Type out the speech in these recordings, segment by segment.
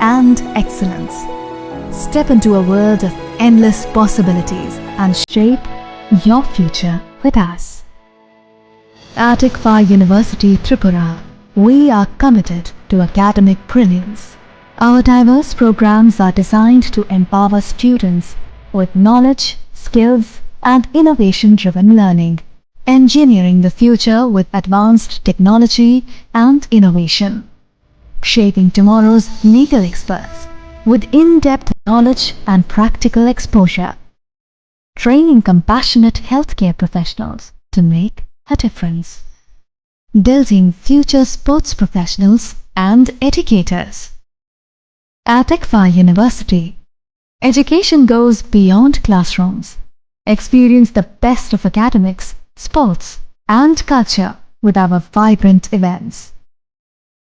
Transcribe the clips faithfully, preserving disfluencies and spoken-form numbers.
and excellence. Step into a world of endless possibilities and shape your future with us. At ICFAI University Tripura, we are committed to academic brilliance. Our diverse programs are designed to empower students with knowledge, skills, and innovation-driven learning, engineering the future with advanced technology and innovation, shaping tomorrow's legal experts with in-depth knowledge and practical exposure, training compassionate healthcare professionals to make a difference, building future sports professionals and educators. At ICFAI University, education goes beyond classrooms. Experience the best of academics, sports, and culture with our vibrant events.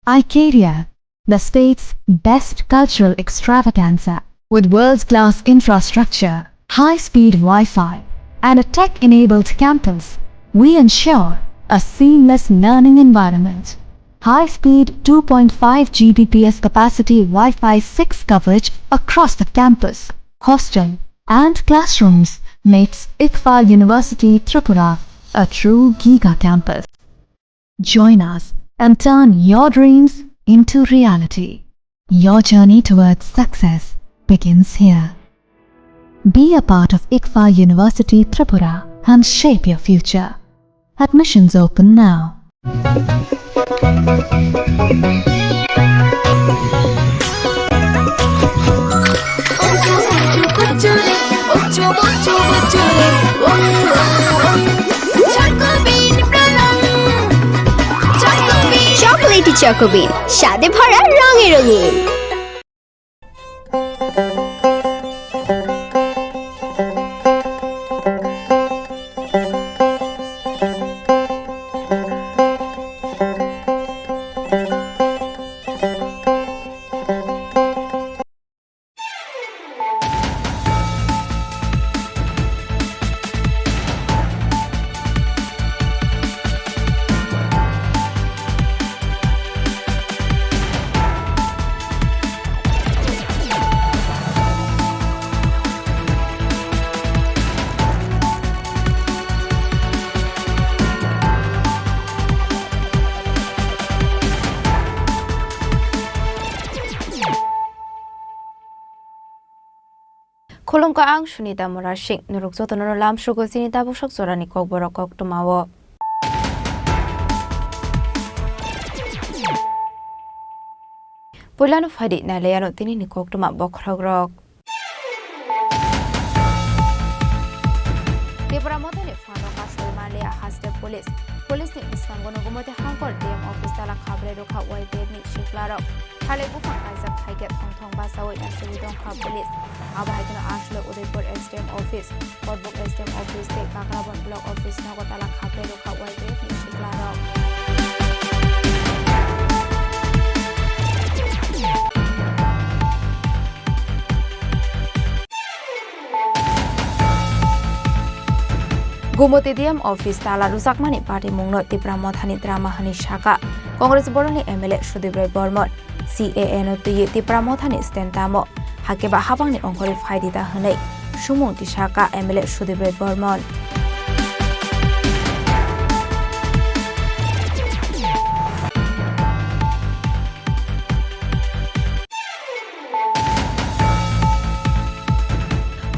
ICARIA, the state's best cultural extravaganza. With world-class infrastructure, high-speed Wi-Fi, and a tech-enabled campus, we ensure a seamless learning environment. High-speed two point five G B P S capacity Wi-Fi six coverage across the campus, hostel, and classrooms makes ICFAI University Tripura a true giga campus. Join us and turn your dreams into reality. Your journey towards success begins here. Be a part of ICFAI University Tripura and shape your future. Admissions open now. Chocolatey Choco Bean, স্বাদে ভরা রঙে রঙিন। Khulumkha, ang Sunita Murasing. Norok jotono lamsugo chini tabuksak jorani kokborok koktwmao. Puilano phaidi nailaiano tinini koktwma bokhorokrok. Tipra Mothani phanno kasui manliya haste police. Police ni bwskango no Gumoti Hangkor D M office tala khabrwi rwkha Y P F ni siklarok. Thalai buphang kaijak phaikhe thong thong bachaui naisugwi tongkha police. Abo hai kheno aswk Udaipur S D M office, Korbuk S D M office tei Kakrabon block office nogo tala khabrwi rwkha Y P F ni siklarok. Gumoti D M office tala rwjakmani patimungno Tipra Mothani drama hwnwi sakha Congress borokni M L A Sudip Roy Bormon. C A A no twiwi Tipra Mothani stand tamo, hakhe ba habangni ongkhorwi phaidi ta hwnwi sumung tisakha M L A Sudip Roy Bormon.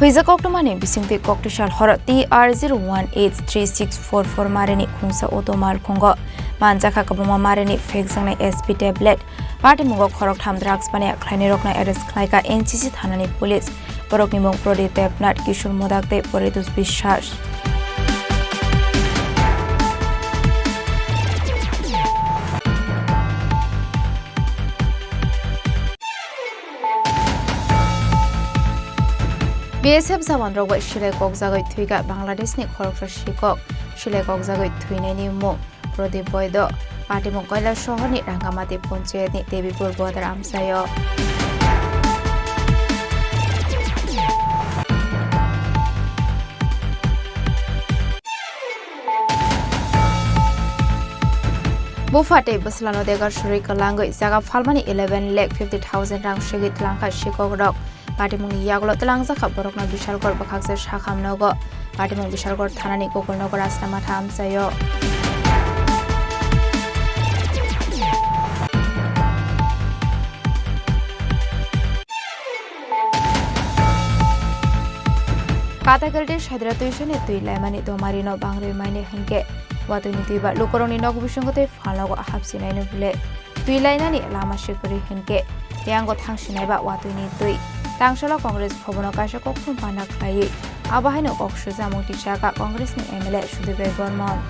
Huijak koktwmani bisingtwi koktwsal horo T R zero one H three six four four marini khungsa auto malkhungo manjakha kwbangma marini phekjaknai S P tablet. Patimungo khoroktham drugs baniya khlainairokno arrest khlaikha N C C thanani police. Borokni mung Prodip Debnath, Kishore Modak tei Paritos Biswas. B S F jawanrok bai silai kokjagwi thwikha Bangladeshni khoroksa sikok. Silai kokjagwi thwinaini mung Prodip Boido, patimung Kailasohorni Rangamati Panchayatni Debipur Bodar amchaio. Bupha tei bwslano degar surwi kwlangwi jaga phalmani eleven lakh fifty thousand rang swigwi twlangkha sikhok rok. Patimungni yagulo twlangjakha borokno Bishalgarh bwkhaksa sakham nogo. Patimung Bishalgarh thanani Gokulnagar Rajnamatha amchaio. Katakaldi sadra twisani twi laimani domarino bangrwi maini hinkhe watwini twi ba lukurokni nok bisingo tei phalnogo hapsinai nukle twi lainani lama sikwrwi hinkhe yango thangsinai ba watwini twi. Tangsalo Congress bhobono kaisa kokthum panda khlaiwi abo haino kok swijamung tisaka Congressni M L A Sudip Roy Barman.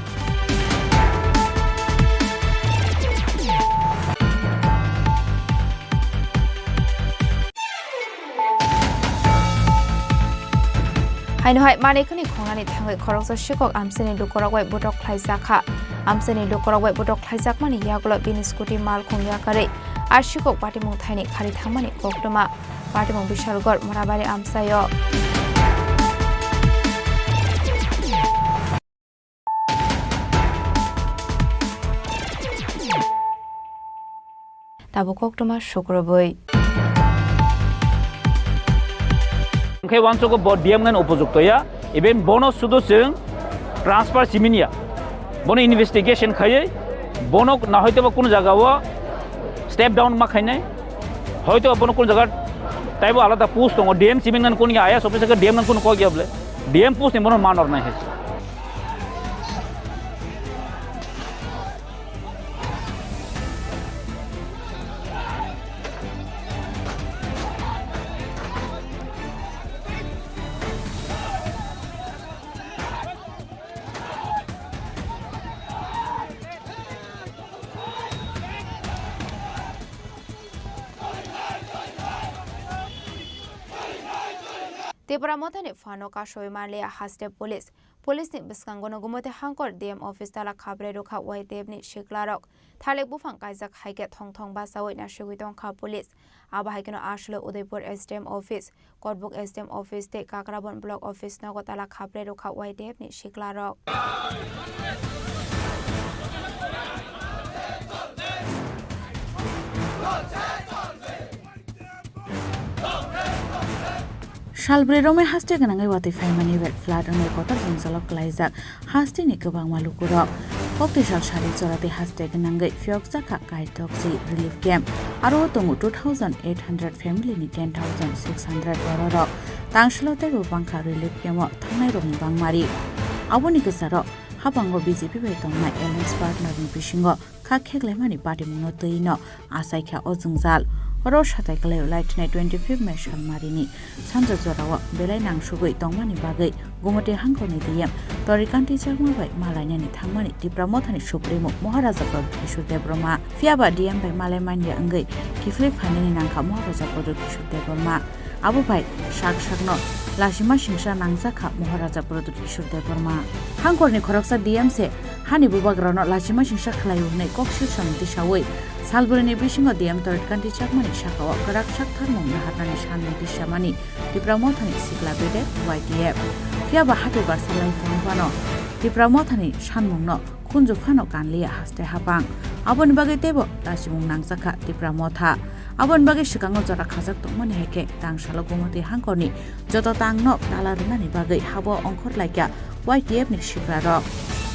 Haino hai manwi khani khongnani thangwi khoroksa sikhok amchaini lukurok bai botok khlaijakha. Amchaini lukurok bai botok khlaijakmani yagulo bini scooty malkhung yakarwi a sikhok patimung thaini khari thangmani koktwma. Patimung Bishalgarh Morabari amchaio. Tabuk koktwma sukrubwi. Hwnkhe uansugo bo D M ngan upojukto ya, even bono sudu chwng transfer simini ya. Bono investigation khaiwi bono na hoito ba kunu jaga o step down ma khainai, hoito bono kunu jaga taibo alada post tongo, D M simini ngan kunu ya, I A S officer khe D M ngan kunu kok ya bole, D M post ni bono manor nai hai. Tipra Mothani phano kasui manliya haste police. Police ni bwskango no Gumoti Hangkor D M office tala khabrwi rwkha Y T F ni siklarok. Thalik buphang kaijak hai khe thong thong bachaui nasigwi tongkha police. Abo hai kheno aswlwi Udaipur S D M office, Korbuk S D M office tei Kakrabon block office nogo tala khabrwi rwkha Y T F ni siklarok. Salbrwi romwi haste gwnangwi watwi phaimani bai flood wngwi kotor jwngjalo kwlaijak hasteni kwbangma lukurok. Kokti sal sari joratwi haste gwnangwi phiyokjakha Kaitokchi relief camp. Aro tongo two thousand eight hundred family ni ten thousand six hundred bororok. Tangsalo teibo bangkha relief camp o thangnairokni bangmari. Aboni kwcharo hapango B J P bai tongnai alliance partner ni bisingo kha kheklaimani patimungno twi no achaikha o jwngjal. Oro satai kwlaio laithinai twenty-fifth May salmarini sanja jorao belai nangsugwi tongmani bagwi Gumoti Hangkorni D M Torikanti Chakma bai malainani thangmani Tipra Mothani Supremo Maharaja Pradyut Kishore Debbarma. Phiyaba D M bai malai manya wngwi kiphilwi phainani nangkha Maharaja Pradyut Kishore Debbarma. Abo bai sak sakno lachima singsa nangjakha Maharaja Pradyut Kishore Debbarma. Hangkorni khoroksa D M se hani bubagrano lachima singsa khlaio hwnwi kok silsani tisaui salbwrwini bisingo D M Torikanti Chakmani sakao kwrak sak tharmung naharnani sanmung tisamani Tipra Mothani sikla bedek Y T F. Phiyaba hati barsa lai tong phano Tipra Mothani sanmungno khunju phano kanliya haste hapang. Aboni bagwi teibo lachimung nangjakha Tipra Motha. Aboni bagwi swkango jora khajak tongmani hai khe tangsalo Gumoti Hangkorni joto tangno tala rwnani bagwi habo ongkhor laikha Y T F ni siklarok.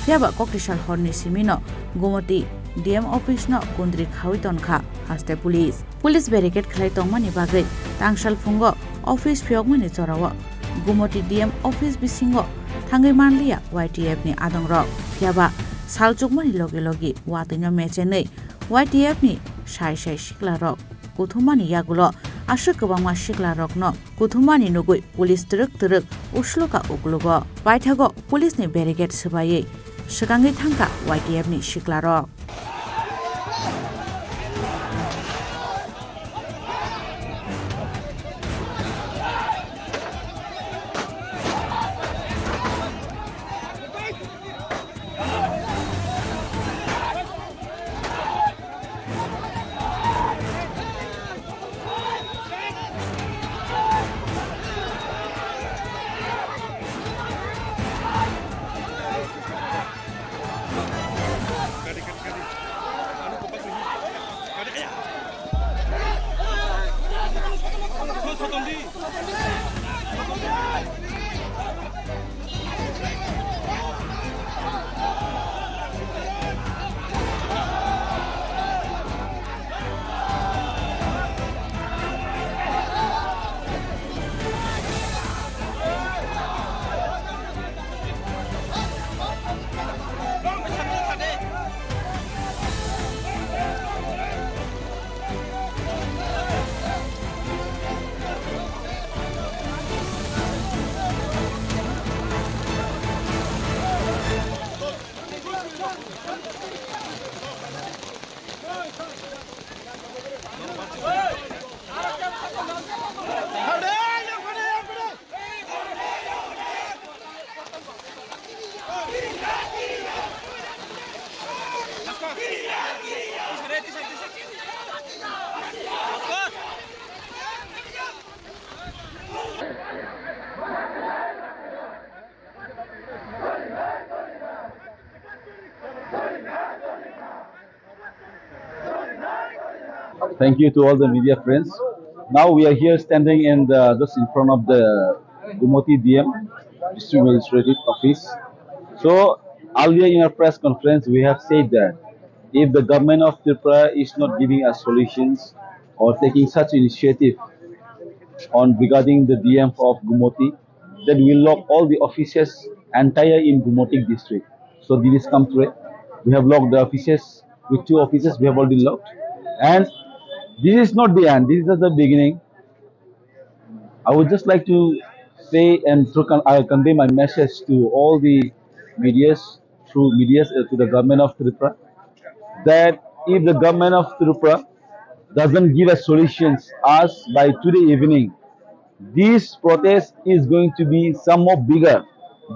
Phiyaba koktisal horni simino Gumoti D M office no kundri khaui tonkha haste police. Police barricade khlai tongmani bagwi tangsal phungo office phiyokmani jorao Gumoti D M office bisingo thangwi manliya Y T F ni adongrok. Phiyaba sal chukmani logi logi watwino mechenwi Y T F ni sai sai siklarok kuthumani yagulo aswk kwbangma siklarokno kuthumani nugwi police twrwk twrwk usluka uklugo. Paithago police ni barricade swbaiwi swkangwi thangkha Y T F ni siklarok. Thank you to all the media friends. Now we are here standing in the, just in front of the Gumoti D M, District Magistrate Office. So earlier in our press conference, we have said that if the government of Tripura is not giving us solutions or taking such initiative on regarding the D M of Gumoti, that will lock all the offices entire in Gumoti district. So this is come true. We have locked the offices with two offices. We have already locked, and this is not the end. This is just the beginning. I would just like to say and to con- I convey my message to all the medias, through medias, uh, to the government of Tripura, that if the government of Tripura doesn't give us solutions as by today evening, this protest is going to be some more bigger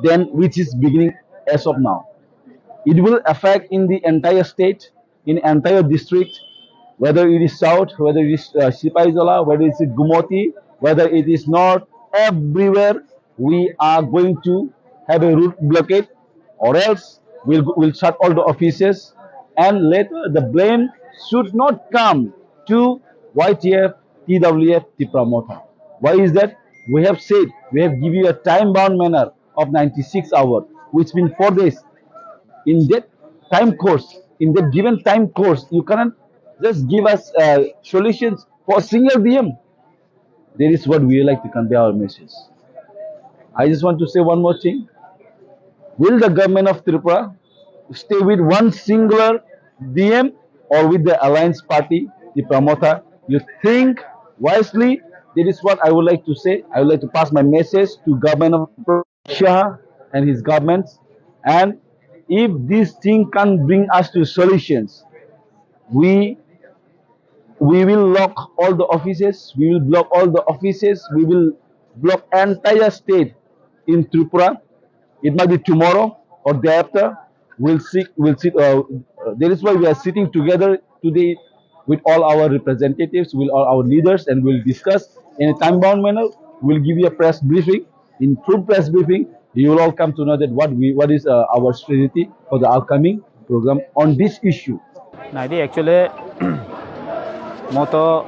than which is beginning as of now. It will affect in the entire state, in entire district, whether it is south, whether it is, uh, Sipahijala, whether it is Gumoti, whether it is north, everywhere we are going to have a road blockade, or else we'll, we'll shut all the offices, and later the blame should not come to Y T F, T W F, Tipra Motha. Why is that? We have said, we have given you a time-bound manner of ninety-six hours, which means four days. In that time course, in that given time course, you cannot just give us, uh, solutions for a single D M. That is what we like to convey our message. I just want to say one more thing. Will the government of Tripura stay with one singular D M or with the alliance party, Tipra Motha? You think wisely. That is what I would like to say. I would like to pass my message to government of Shah and his governments. And if this thing can bring us to solutions, we we will lock all the offices. We will block all the offices. We will block entire state in Tripura. It might be tomorrow or day after. We'll sit. We'll sit. Uh, uh, that is why we are sitting together today with all our representatives, with all our leaders, and we'll discuss in a time-bound manner. We'll give you a press briefing. In full press briefing, you will all come to know that what we, what is, uh, our strategy for the upcoming program on this issue. Naidi, actually, moto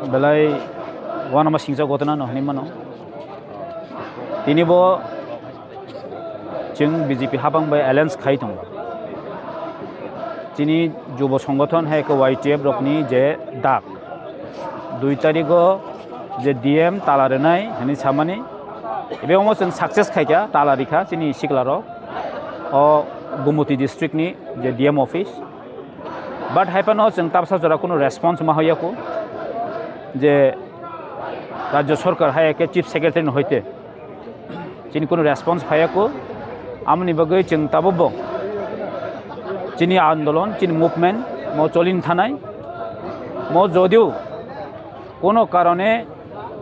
belai wanama singsa gotona no hani mano. Tini bo chwng B J P habang bai alliance khai tongo. Chini jubo songothon hai khe Y T F rokni je dak, dui tarigo je D M tala rwnai hwnwi samani, ebe omo chwng success khaikha, tala rikha chini siklarok o Gumoti district ni je D M office. But hai phano chwng tabsa jora kunu response ma hoyakho je Rajya Sarkar hai khe Chief Secretary ni hoite. Chini kunu response phaiya kho, amoni bagwi chwng tabukbo chini andolon, chini movement mo cholin thanai. Mo jodio kono karone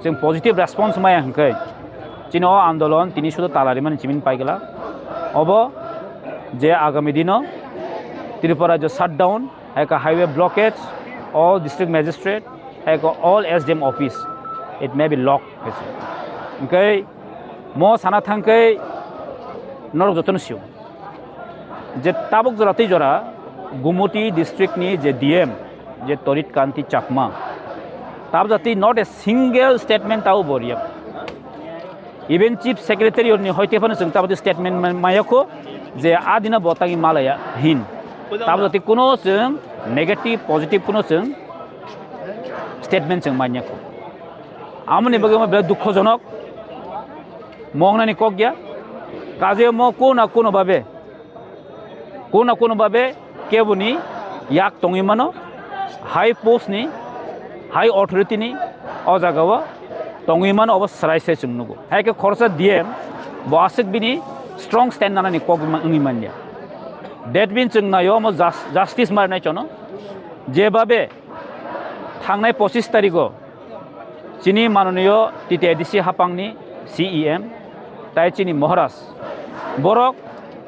chwng positive response maya hwnkhe, chini o andolon tini sudo tala rimani chimin paigla. Obo je agami dino Tripura rajyo shutdown, hai khe highway blockage, all district magistrate, hai khe all S D M office, it may be locked, hai se. Hwnkhe mo sana thangkhe norok jotono sio je tabuk jora tei jora Gumoti district ni je D M, je Torit Kanti Chakma, Tabjati not a single statement tao bo riya. Even chief secretary ni hoite phano chwng tabjati statement ma-, mayakho je adina bo tangi malaya hin. Tabjati kuno chwng negative, positive kuno chwng statement chwng manyakho. Amoni bagwi mo belai dukhojonok. Mongnani kok ya. Kaje mo kuno kuno babe. Kuno kuno babe keboni yak tongwi mano, high post ni, high authority ni o jaga o tongwi mano, obo srai srai chwng nugo. Hai khe khoroksa D M bo aswk bini strong stand nanani kok wngwi manya. That means chwng naio omo jus-, justice marnai chono. Jebabe thangnai pochis tarigo chini manoniyo T T A D C hapangni C E M tai chini Maharaj, borok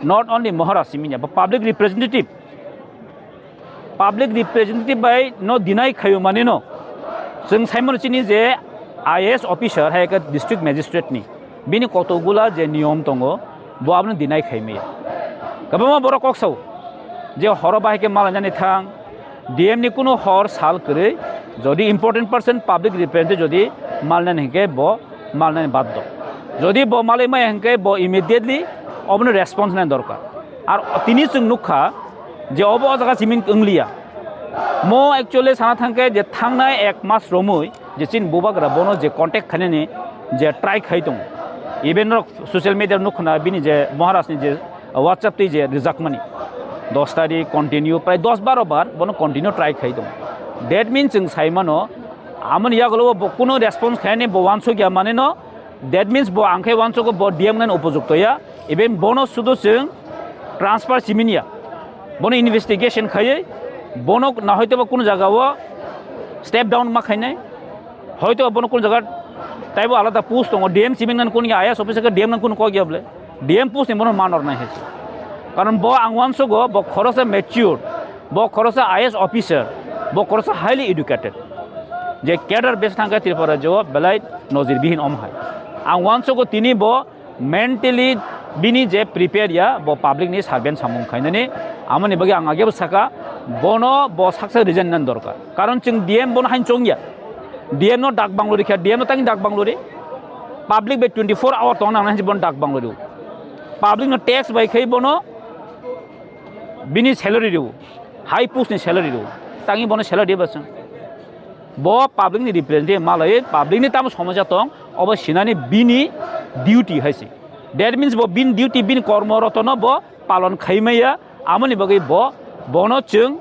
not only Maharaj simi ya, bo public representative, public representative bai no deny khayo mani no, chwng saimano chini je I A S officer hai khe district magistrate ni bini kotokgula je niyom tongo, bo abono deny khai maya. Kwbangma borok kok sao je horo bahai khe malainani thang, D M ni kuno hor sal kwrwi, jodi important person public representative jodi malnani hinkhe bo malnani baddo. Jodi bo malai maya hinkhe bo immediately obono response nai dorkar. Ar tini chwng nukha je obo o jaga simi wngliya. Mo actually sana thangkhe je thangnai ek mas romwi je chini bubagra bono je contact khainani je try khai tongo. Even rok social media nukhna bini je Maharaj ni je WhatsApp twi je rijakmani dos tari continue prai dos baro bar bono continue try khai tongo. That means chwng sai mano amoni yagulo bo kuno response khainani bo wansuk ya mani no. That means bo ang khe wansuk bo D M nani upojukto ya. Even bono sudo chwng transfer simini ya. Bono investigation khaiwi bono na hoito ba kuno jaga o step down ma khainai. Hoito bono kun jaga taibo alada post tongo, D M simi ngan kun ya, I A S officer ke D M ngan kun kok ya bole. D M post ni bono manor nai hesi. Karon bo ang wansugo, bo khorosa mature, bo khorosa I A S officer, bo khorosa highly educated. Je cadre base thangka Tripura jo belai nojir bihin om hai. Ang wansugo tini bo mentally bini je prepare ya, bo public ni servant samung khainani, amoni bagwi ang age bo saka, bono bo saksa resign nan dorkar. Karon chwng D M bono hain chong ya. D M no dak banglo rikha, D M no tangi dak banglo ri. Public bai twenty four hour tong nang nang bono dak banglo ri. Public no tax bai khai bono bini salary ri. High post ni salary ri. Tangi bono salary ba chwng. Bo public ni representative malai public ni tamo somosa tong obo sinani bini duty haisi. That means bo bini duty bini kormo rotono bo palon khaimaya, amoni bagwi bo bono chwng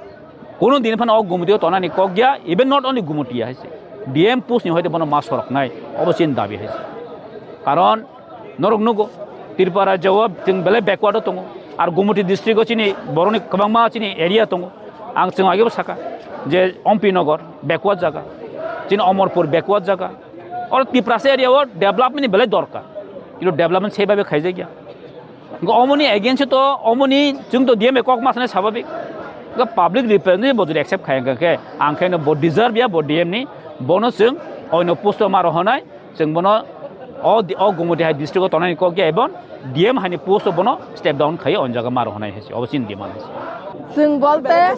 kuno din phano o gumutio tonani kok ya, even not only gumutia haisi. D M post ni hoite bono ma soroknai obo chini dabi haisi. Karon norok nugo Tripura rajyo o chwng belai backward o tongo. Ar Gumoti district o chini borokni kwbangma chini area tongo. Ang chwng agebo saka je Ompi Nagar backward jaga, chini Omorpur backward jaga. Oro Tiprasa area o development ni belai dorkar. Kintu development sebabe khaijakya. Hwnkhe omoni against o to omoni chwng to D M bai kok ma sanai sababik. Hwnkhe public representative bo jodi accept khai hwnkhe ang khe no bo deserve ya bo D M ni bono chwng oino post o ma rohonai. Chwng bono o di-, o Gumoti hai district o tongnani kok ya ebon D M haini post o bono step down khai o jaga ma rohonai hai se, obo chini demand hai se. Chwng bolte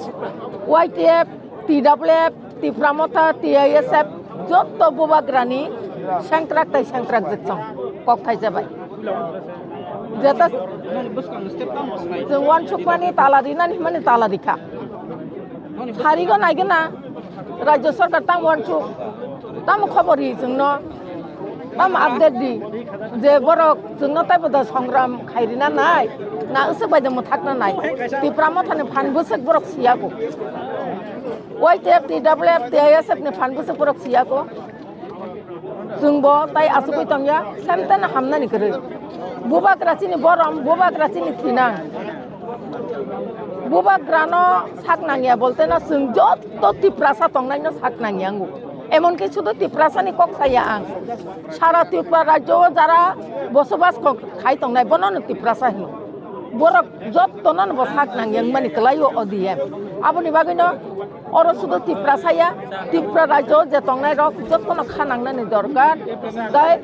Y T F, T W F, Tipra Motha, T I S F jotto bubagrani sengkrak tai sengkrak jwk chwng kok thaisa bai. Jeta chwng uansukmani tala rinani hwnmani tala rikha. Sarigo naigwna Rajya Sarkar tamo uansuk, tamo khobor ri chwngno, tamo update di, je borok chwngno taibo da songram khairina nai, na usuk bai da mwthakna nai, Tipra Mothani phan bwswk borok siyaku, Y T F, T W F, T I S F ni phan bwswk borok siyaku. Chwngbo tai achugwi tongya, semteno hamnani kwrwi. Bubagra chini borom, bubagra chini thinang. Bubagrano sak nangya bolteno chwng jotto Tiprasa tongnaino sak nangya wngo. Emonki sudu Tiprasani kok saya ang. Sara Tripura rajyo o jara bosobas kok khai tongnai bonono Tiprasa hino. Borok jottono bo sak nangya wngmani kwlaio O D M. Aboni bagwino oro sudu Tiprasa ya, Tripura rajyo je tongnai rok jottono kha nangnani dorkar. Tai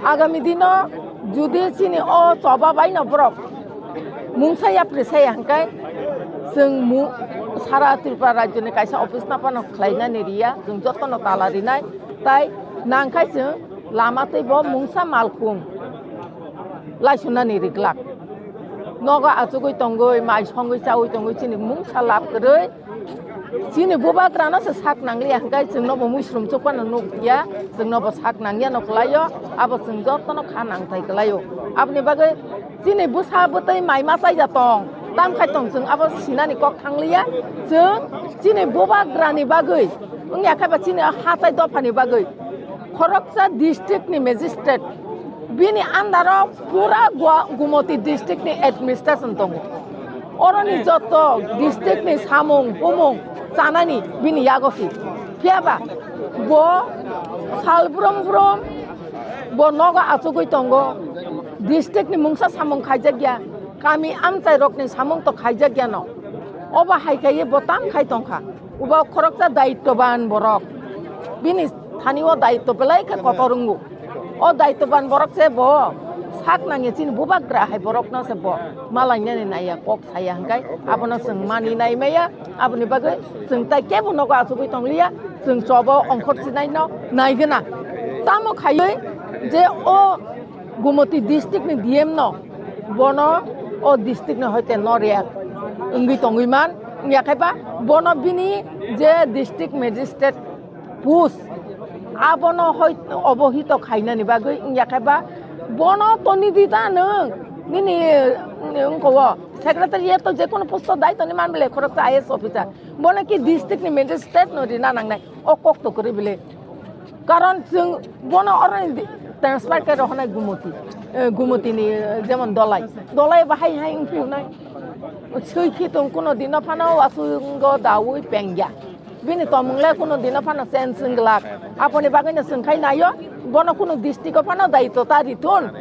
agami dino judi chini o choba baino borok mungsa yapri saya hwnkhe chwng mu-, Sara Tripura rajyoni kaisa office no phano khlainani riya, chwng jotono tala rinai, tai nangkhai chwng lama tei bo mungsa malkhung laisunani riglak. Nogo achugwi tongwi, mai songwi chawi tongwi chini mungsa lab kwrwi. Chini bubagrano se sak nangliya hwnkhe chwngno bo muisrum chukphano nukya, chwngno bo sak nangyano kwlaio, abo chwng jotono kha nangthai kwlaio. Aboni bagwi chini bwsa bwtwi mai ma chaija tong, tam khai tong chwng abo sinani kok thangliya, chwng chini bubagrani bagwi wngya khe ba chini hatai dophani bagwi khoroksa district ni magistrate bini under o pura Gua-, Gumoti district ni administration tongo. Oroni joto district ni samung humung chanani bini yago si. Phiya ba bo sal brum brum bo nogo achugwi tongo. District ni mungsa samung khaijak ya, kami amchai rok ni samung to khaijak ya no. Obo hai khaiwi bo tam khai tongkha. Uba khoroksa daittoban borok. Bini thani o daitto belai khe kotor wngo. O daittoban borok se bo sak nangya chini bubagra hai borokno se bo malainani naiya kok saya hwnkhe abono chwng mani nai maya. Aboni bagwi chwng tai kebo nogo achugwi tongliya, chwng chobo ongkhor chinai no naigwna. Tamo khaiwi je o Gumoti district ni D M no bono o district ni hoite no react wngwi tongwi man, wngya khe ba bono bini je district magistrate post abono hoi obohito khainani bagwi, wngya khe ba bono toni di ta nwng nini wngko o secretariat to je kono post o dai toni man bile khoroksa I A S officer, bono ki district ni magistrate no rina nangnai o kok to kwrwi bile. Karon chwng bono oroni di-, transfer khe rohonai Gumoti, eh, Gumoti ni, eh, jemon Dolai. Dolai bahai hai wngphi hwnai. Swi khi tong kuno dino phano wasungo daui pengya. Bini tomung le kuno dino phano change wng glak. Aboni bagwi no chwng khai naio, bono kuno district o phano daitto ta ritun.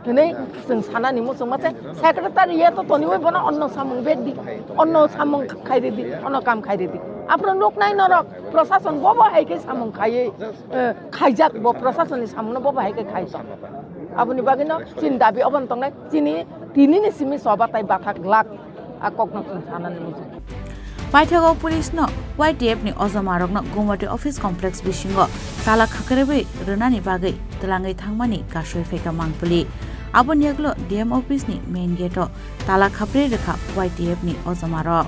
Hwnwi chwng sanani muchungma se secretariat o toniwi bono onno samung bed di, onno samung khairi di, onno kam khairi di. Aphuru nuknai norok prosason bobo hai khe samung khaiwi, eh, khaijak bo prosasonni samungno bobo hai khe khai tong. Aboni bagwino chini dabi obono tongnai, chini tinini simi choba tai bathak glak. A kokno chwng sanani muchung. Paithago police no Y T F ni ojomarokno Gumoti office complex bisingo tala khakribwi rwnani bagwi twlangwi thangmani kasui phaikha Mangpili. Aboni yaglo D M office ni main gate o tala khaprwi rwkha Y T F ni ojomarok.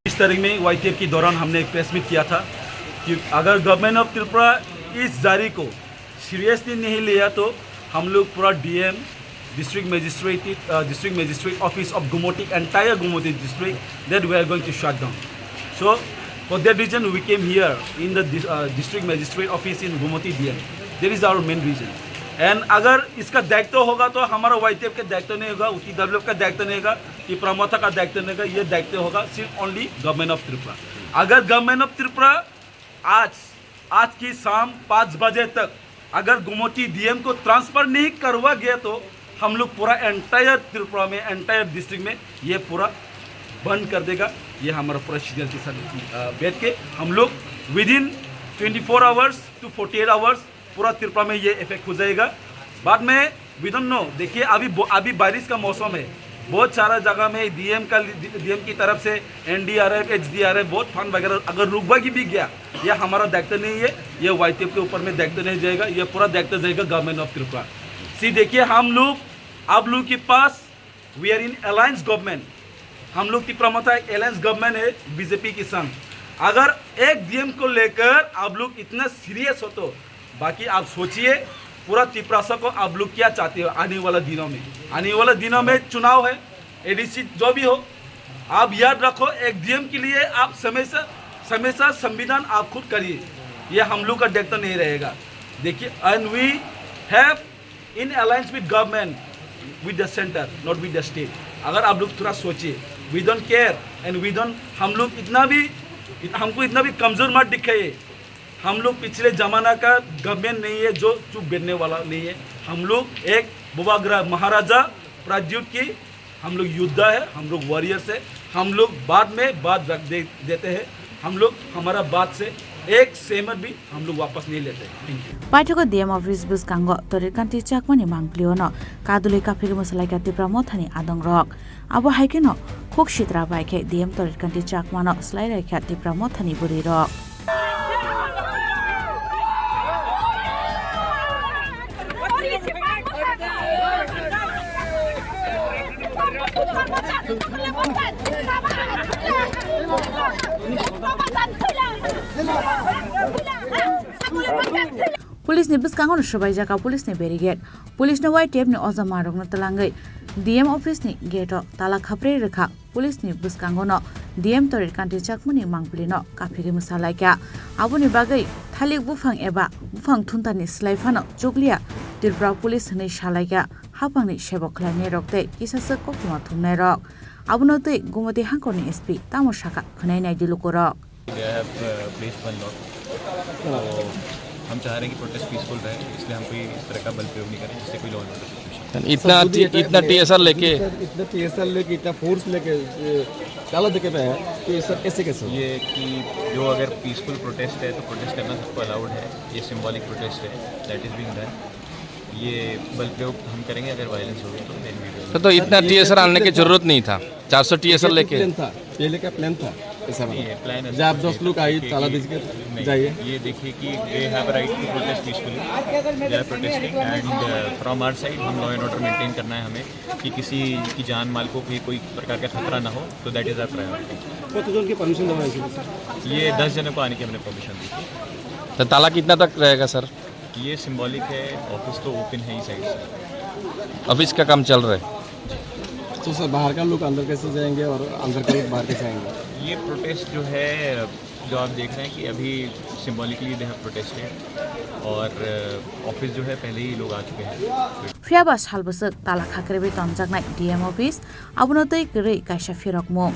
बीस तारीख में वाईटीएफ के दौरान हमने एक press meet किया था कि अगर गवर्नमेंट ऑफ त्रिपुरा इस जारी को सीरियसली नहीं लिया तो हम लोग पूरा DM, district magistrate, uh, district magistrate office of Gumoti, entire Gumoti district, that we are going to shut down. So, for that reason, we came here in the dis-, uh, district magistrate office in Gumoti D M. That is our main reason. And अगर इसका दायित्व होगा तो हमारा वाईटीएफ का दायित्व नहीं होगा, टीडब्ल्यूएफ का दायित्व नहीं होगा, तिपरा मोर्चा का दायित्व नहीं होगा, ये दायित्व होगा सिर्फ only government of त्रिपुरा। अगर गवर्नमेंट ऑफ त्रिपुरा आज, आज की शाम पाँच बजे तक अगर गुमटी डीएम को ट्रांसफर नहीं करवा गया तो हम लोग पूरा एंटायर त्रिपुरा में, एंटायर डिस्ट्रिक्ट में ये पूरा बंद कर देगा। ये हमारा पूरा सीनियर के साथ, अ, बैठ के हम लोग within twenty four hours to forty eight hours पूरा त्रिपुरा में ये इफेक्ट हो जाएगा। बाद में we don't know, देखिए अभी ब-, अभी बारिश का मौसम है, बहुत सारा जगह में डीएम का, डीएम की तरफ से एनडीआरएफ, एचडीआरएफ, बहुत फंड वगैरह अगर रुकवा की भी गया, ये हमारा दायित्व नहीं है, ये वाईटीएफ के ऊपर में दायित्व नहीं जाएगा, ये पूरा दायित्व जाएगा गवर्नमेंट ऑफ त्रिपुरा। सी देखिए, हम लोग, आप लोग के पास, we are in alliance government, हम लोग तिपरा मोर्चा एक अलायंस गवर्नमेंट है बीजेपी के संग। अगर एक डीएम को लेकर आप लोग इतना सीरियस हो तो बाकी आप सोचिए, पूरा तिपरासा को आप लोग क्या चाहते हो आने वाला दिनों में? आने वाला दिनों में चुनाव है, एडीसी जो भी हो, आप याद रखो, एक डीएम के लिए आप हमेशा, हमेशा संविधान आप खुद करिए, ये हम लोग का दायित्व नहीं रहेगा। देखिए, and we have in alliance with government, with the center, not with the state। अगर आप लोग थोड़ा सोचिए, we don't care and we don't, हम लोग इतना भी, हमको इतना भी कमजोर मत दिखाइए। हम लोग पिछले जमाना का गवर्नमेंट नहीं है जो चुप बैठने वाला नहीं है। हम लोग एक बुबाग्रा महाराजा प्राद्युत की हम लोग योद्धा है, हम लोग वॉरियर्स है। हम लोग बाद में बात रख दे, देते हैं। हम लोग हमारा बात से एक सेमत भी हम लोग वापस नहीं लेते। Thank you. Paithakgo D M office bwskango Torir Kanti Chakmani mangpiliono kadulwi kaphigwi mwsalaikha Tipra Mothani adongrok. Abo hai kheno khuk sitra bai khe D M Torir Kanti Chakmano swlai laikha Tipra Mothani bwrwirok. Police ni bwskango no swbaijak police ni barricade. Police no Y T F ni ojamarokno twlangwi D M office ni gate o tala khaprwi rwkha. Police ni bwskango no D M Torir Kanti Chakmani mangpili no kaphigwi mwsalaikha. Aboni bagwi thalik buphang eba buphang thunta ni slai phano chukliya Tripura Police hwnwi salaikha. Haphang ni sebo khlainai rok tei kisa swk koktwma thumnai rok. Abono twi Gumoti Hangkor ni S P tamo sakha khwnai nai di lukurok. They have, uh, placed one lot. तो हम चाह रहे हैं कि protest peaceful रहे, इसलिए हम कोई इस तरह का बल प्रयोग नहीं करें जिससे कोई लॉ एंड ऑर्डर सिचुएशन। इतना सर, टी-, इतना टीएसआर लेके सर, इतना टीएसआर लेके, इतना फोर्स लेके, ए, ताला देके पे है, तो ये सर कैसे, कैसे हो? ये कि जो अगर पीसफुल प्रोटेस्ट है तो प्रोटेस्ट करना सबको अलाउड है, ये सिंबॉलिक प्रोटेस्ट है, that is being done। ये बल प्रयोग हम करेंगे अगर वायलेंस होगी तो, then we will। तो, तो इतना टीएसआर आनने की जरूरत नहीं था। चार सौ टीएसआर लेके प्लान था, पहले का प्लान था ऐसा वाला। नहीं, प्लान ऐसा जब कुछ दस नहीं लोग था, आए, देखिए ताला कि दीजिए, नहीं, जाइए। ये देखिए कि they have right to protest peacefully, they are protesting and, uh, from our side हम लॉ एंड ऑर्डर मेंटेन करना है हमें कि किसी की जान माल को भी कोई प्रकार का खतरा ना हो, तो that is our priority। কতজনকে পারমিশন দেওয়া হয়েছিল, স্যার? ये दस जनों को आने की हमने परमिशन दी थी। तो ताला कितना तक रहेगा, सर? ये सिंबॉलिक है, ऑफिस तो ओपन है ही साइड से। ऑफिस का काम चल रहा है। तो सर, बाहर का लोग अंदर कैसे जाएंगे और अंदर का लोग बाहर कैसे आएंगे? ये प्रोटेस्ट जो है, जो आप देख रहे हैं कि अभी सिंबॉलिकली दे हैव प्रोटेस्टेड और, अ, ऑफिस जो है पहले ही लोग आ चुके हैं। Phiya ba sal bwswk tala khakrwi tonjaknai D M office, abono twi kwrwi kaisa phirokmung.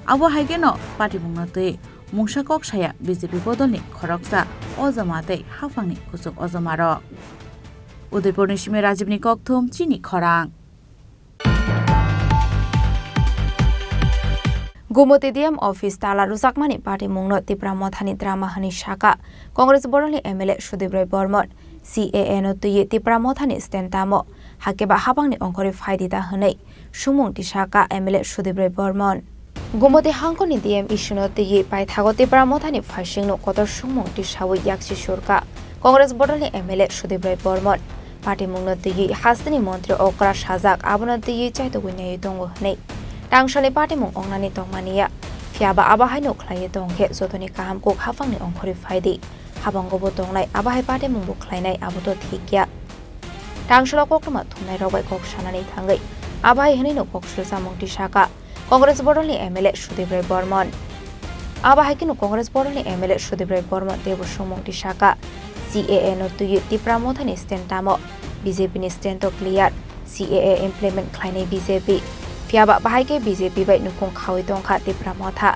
Abo hai kheno patimungno twi mungsa kok saya B J P bodolni khoroksa ojama tei haphangni kuchuk ojamarok. Udaipurni simi Rajibni kokthum chini khorang. Gumoti D M office tala rwjakmani patimungno Tipra Mothani drama hwnwi sakha Congress bodolni M L A Sudip Roy Bormon. C A A no twiwi Tipra Mothani stand tamo, hakhe ba haphangni ongkhorwi phaidi ta hwnwi sumung tisakha M L A Sudip Roy Bormon. Gumoti hangkoni D M issue no twiwi paithago Tipra Mothani phaisingno kotor sumung tisawi yaksi surkha Congress bodolni M L A Sudip Roy Bormon. Patimungno twiwi hasteni montri okra sajak, abono twiwi chaitugwi naiwi tongo hwnwi. Tangsalni patimung ongnani tongmaniya, phiyaba abo haino khlaiwi tongkhe jotoni kaham kuk haphangni ongkhorwi phaidi. Habango bo tongnai, abo hai patimung bo khlainai, abo to thik ya. Tangsalok koktwma thumnairok bai kok sanani thangwi abo hai hwnwino kok sulsamung tisakha Congress bodolni M L A Sudip Roy Bormon. Abo hai kheno Congress bodolni M L A Sudip Roy Bormon teibo sumung tisakha, C A A no twiwi Tipra Mothani stand tamo, B J P ni stand to clear, C A A implement khlainai B J P. Phiyaba bahai khe B J P bai nukung khawi tongkha Tipra Motha.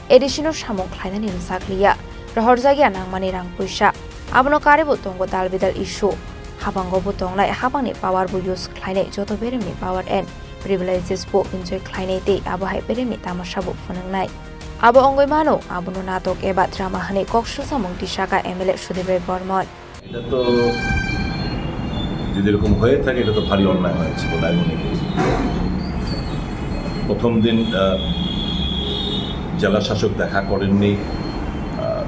A D C no samung khlainani rwchak liya, rohorjakya nangmani rang puisa. Abono karwibo tongo dal bidal issue. Habango bo tongnai, habangni power bo use khlainai, joto beremni power and privileges bo enjoy khlainai tei abo hai beremni tamasa bo phunuknai. Abo wngwi mano, abono natok eba drama hwnwi kok sulsamung tisakha M L A Sudip Roy Bormon. এটা তো যদি এরকম হয়ে থাকে, এটা তো ভারী অন্যায় হয়েছে বলে আমি মনে করি। প্রথম দিন আহ, জেলা শাসক দেখা করেননি। আহ,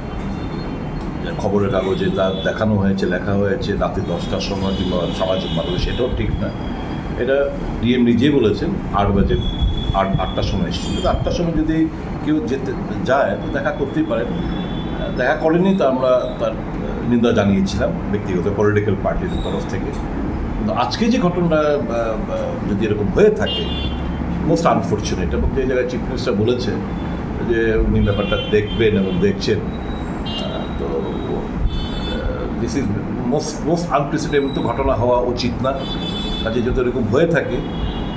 যে খবরের কাগজে তা দেখানো হয়েছে, লেখা হয়েছে রাতে দশটার সময় কিংবা সামাজিক মাধ্যমে, সেটাও ঠিক না। এটা ডিএম নিজেই বলেছেন আট বাজে, আট আটটার সময় এসেছেন। কিন্তু আটটার সময় যদি কেউ যেতে যায় তো দেখা করতেই পারেন। আহ, দেখা করেনি তো আমরা তার আহ, নিন্দা জানিয়েছিলাম ব্যক্তিগত পলিটিক্যাল পার্টির তরফ থেকে। কিন্তু আজকে যে ঘটনাটা আহ, আহ, যদি এরকম হয়ে থাকে, মোস্ট আনফর্চুনেট। এবং যে জায়গায় চিফ মিনিস্টার বলেছে যে উনি ব্যাপারটা দেখবেন এবং দেখছেন, আহ, তো দিস ইজ মোস্ট মোস্ট আনপ্রেসিডেন্ট তো ঘটনা হওয়া উচিত না। কাজে যদি এরকম হয়ে থাকে,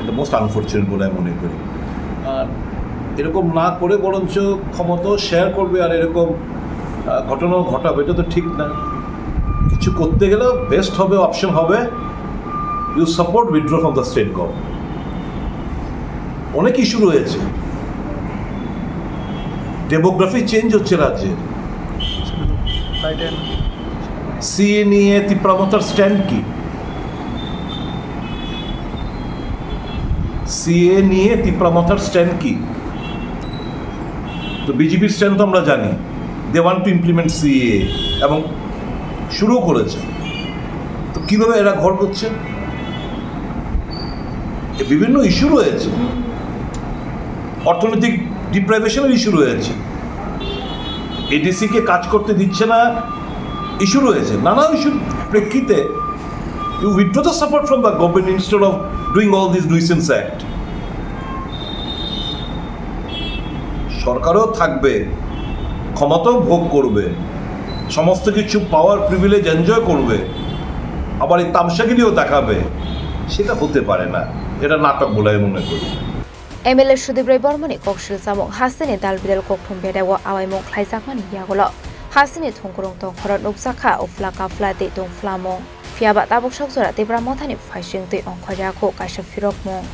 এটা মোস্ট আনফর্চুনেট বলে আমি মনে করি। আর এরকম না করে বরঞ্চ ক্ষমতাও শেয়ার করবে, আর এরকম আহ, ঘটনাও ঘটাবে, এটা তো ঠিক না। কিছু করতে গেলে বেস্ট হবে, অপশন হবে, you support withdraw from the state government. অনেক ইস্যু রয়েছে, ডেমোগ্রাফি চেঞ্জ হচ্ছে রাজ্যে। সিএ নিয়ে তিপ্রা মথার স্ট্যান্ড কি? সিএ নিয়ে তিপ্রা মথার স্ট্যান্ড কি? তো বিজেপির স্ট্যান্ড তো আমরা জানি, they want to implement CA এবং শুরু করেছে। তো কীভাবে এরা ঘর করছে? এ বিভিন্ন ইস্যু রয়েছে, অর্থনৈতিক ডিপ্রাইভেশনের ইস্যু রয়েছে, এডিসিকে কাজ করতে দিচ্ছে না, ইস্যু রয়েছে, নানা ইস্যুর প্রেক্ষিতে you withdraw the support from the government instead of doing all these nuisance act. সরকারও থাকবে, ক্ষমতাও ভোগ করবে, সমস্ত কিছু পাওয়ার প্রিভিলেজ এনজয় করবে, আবার এই তামশাগিরিও দেখাবে, সেটা হতে পারে না। এটা নাটক বলে আমি মনে করি। এমএলএ সুদীপ রায় বর্মননি koksil samung hasteni dal bidal kokthum bedao awaimung khlaijakmani yagulo hasteni thungkurung tongkhoro nukjakha uphla kaphla tei tongphlamung. Phiyaba tabuk sokjora Tipra Mothani phaising tei ongkhorya kho kaisa phirokmung.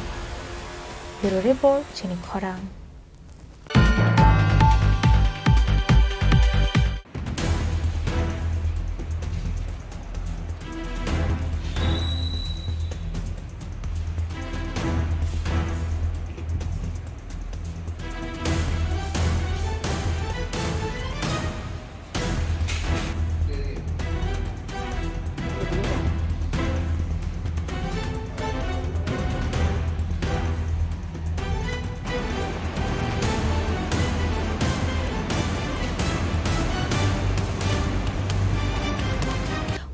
Bureau Report, Chini Khorang.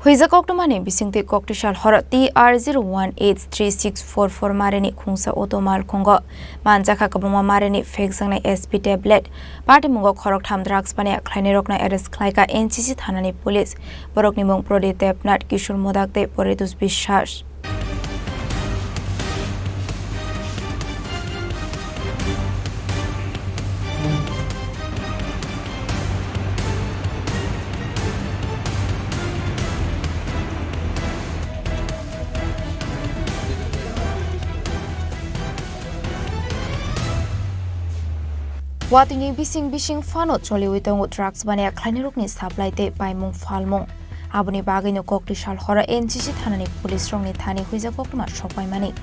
Huijak koktwmani bisingtwi koktwsal horo T R zero one H three six four four marini khungsa auto malkhungo manjakha kwbangma marini phekjaknai S P tablet, patimungo khoroktham drugs baniya khlainairokno arrest khlaikha N C C thanani police. Borokni mung Prodip Debnath, Kishore Modak tei Poritos Biswas. Watwini bising bising phano choliwi tongo drugs baniya khlainairokni supply tei paimung phalmung. Aboni bagwino koktwsal horo N C C thanani police rokni thani huijak koktwma sokpaimani.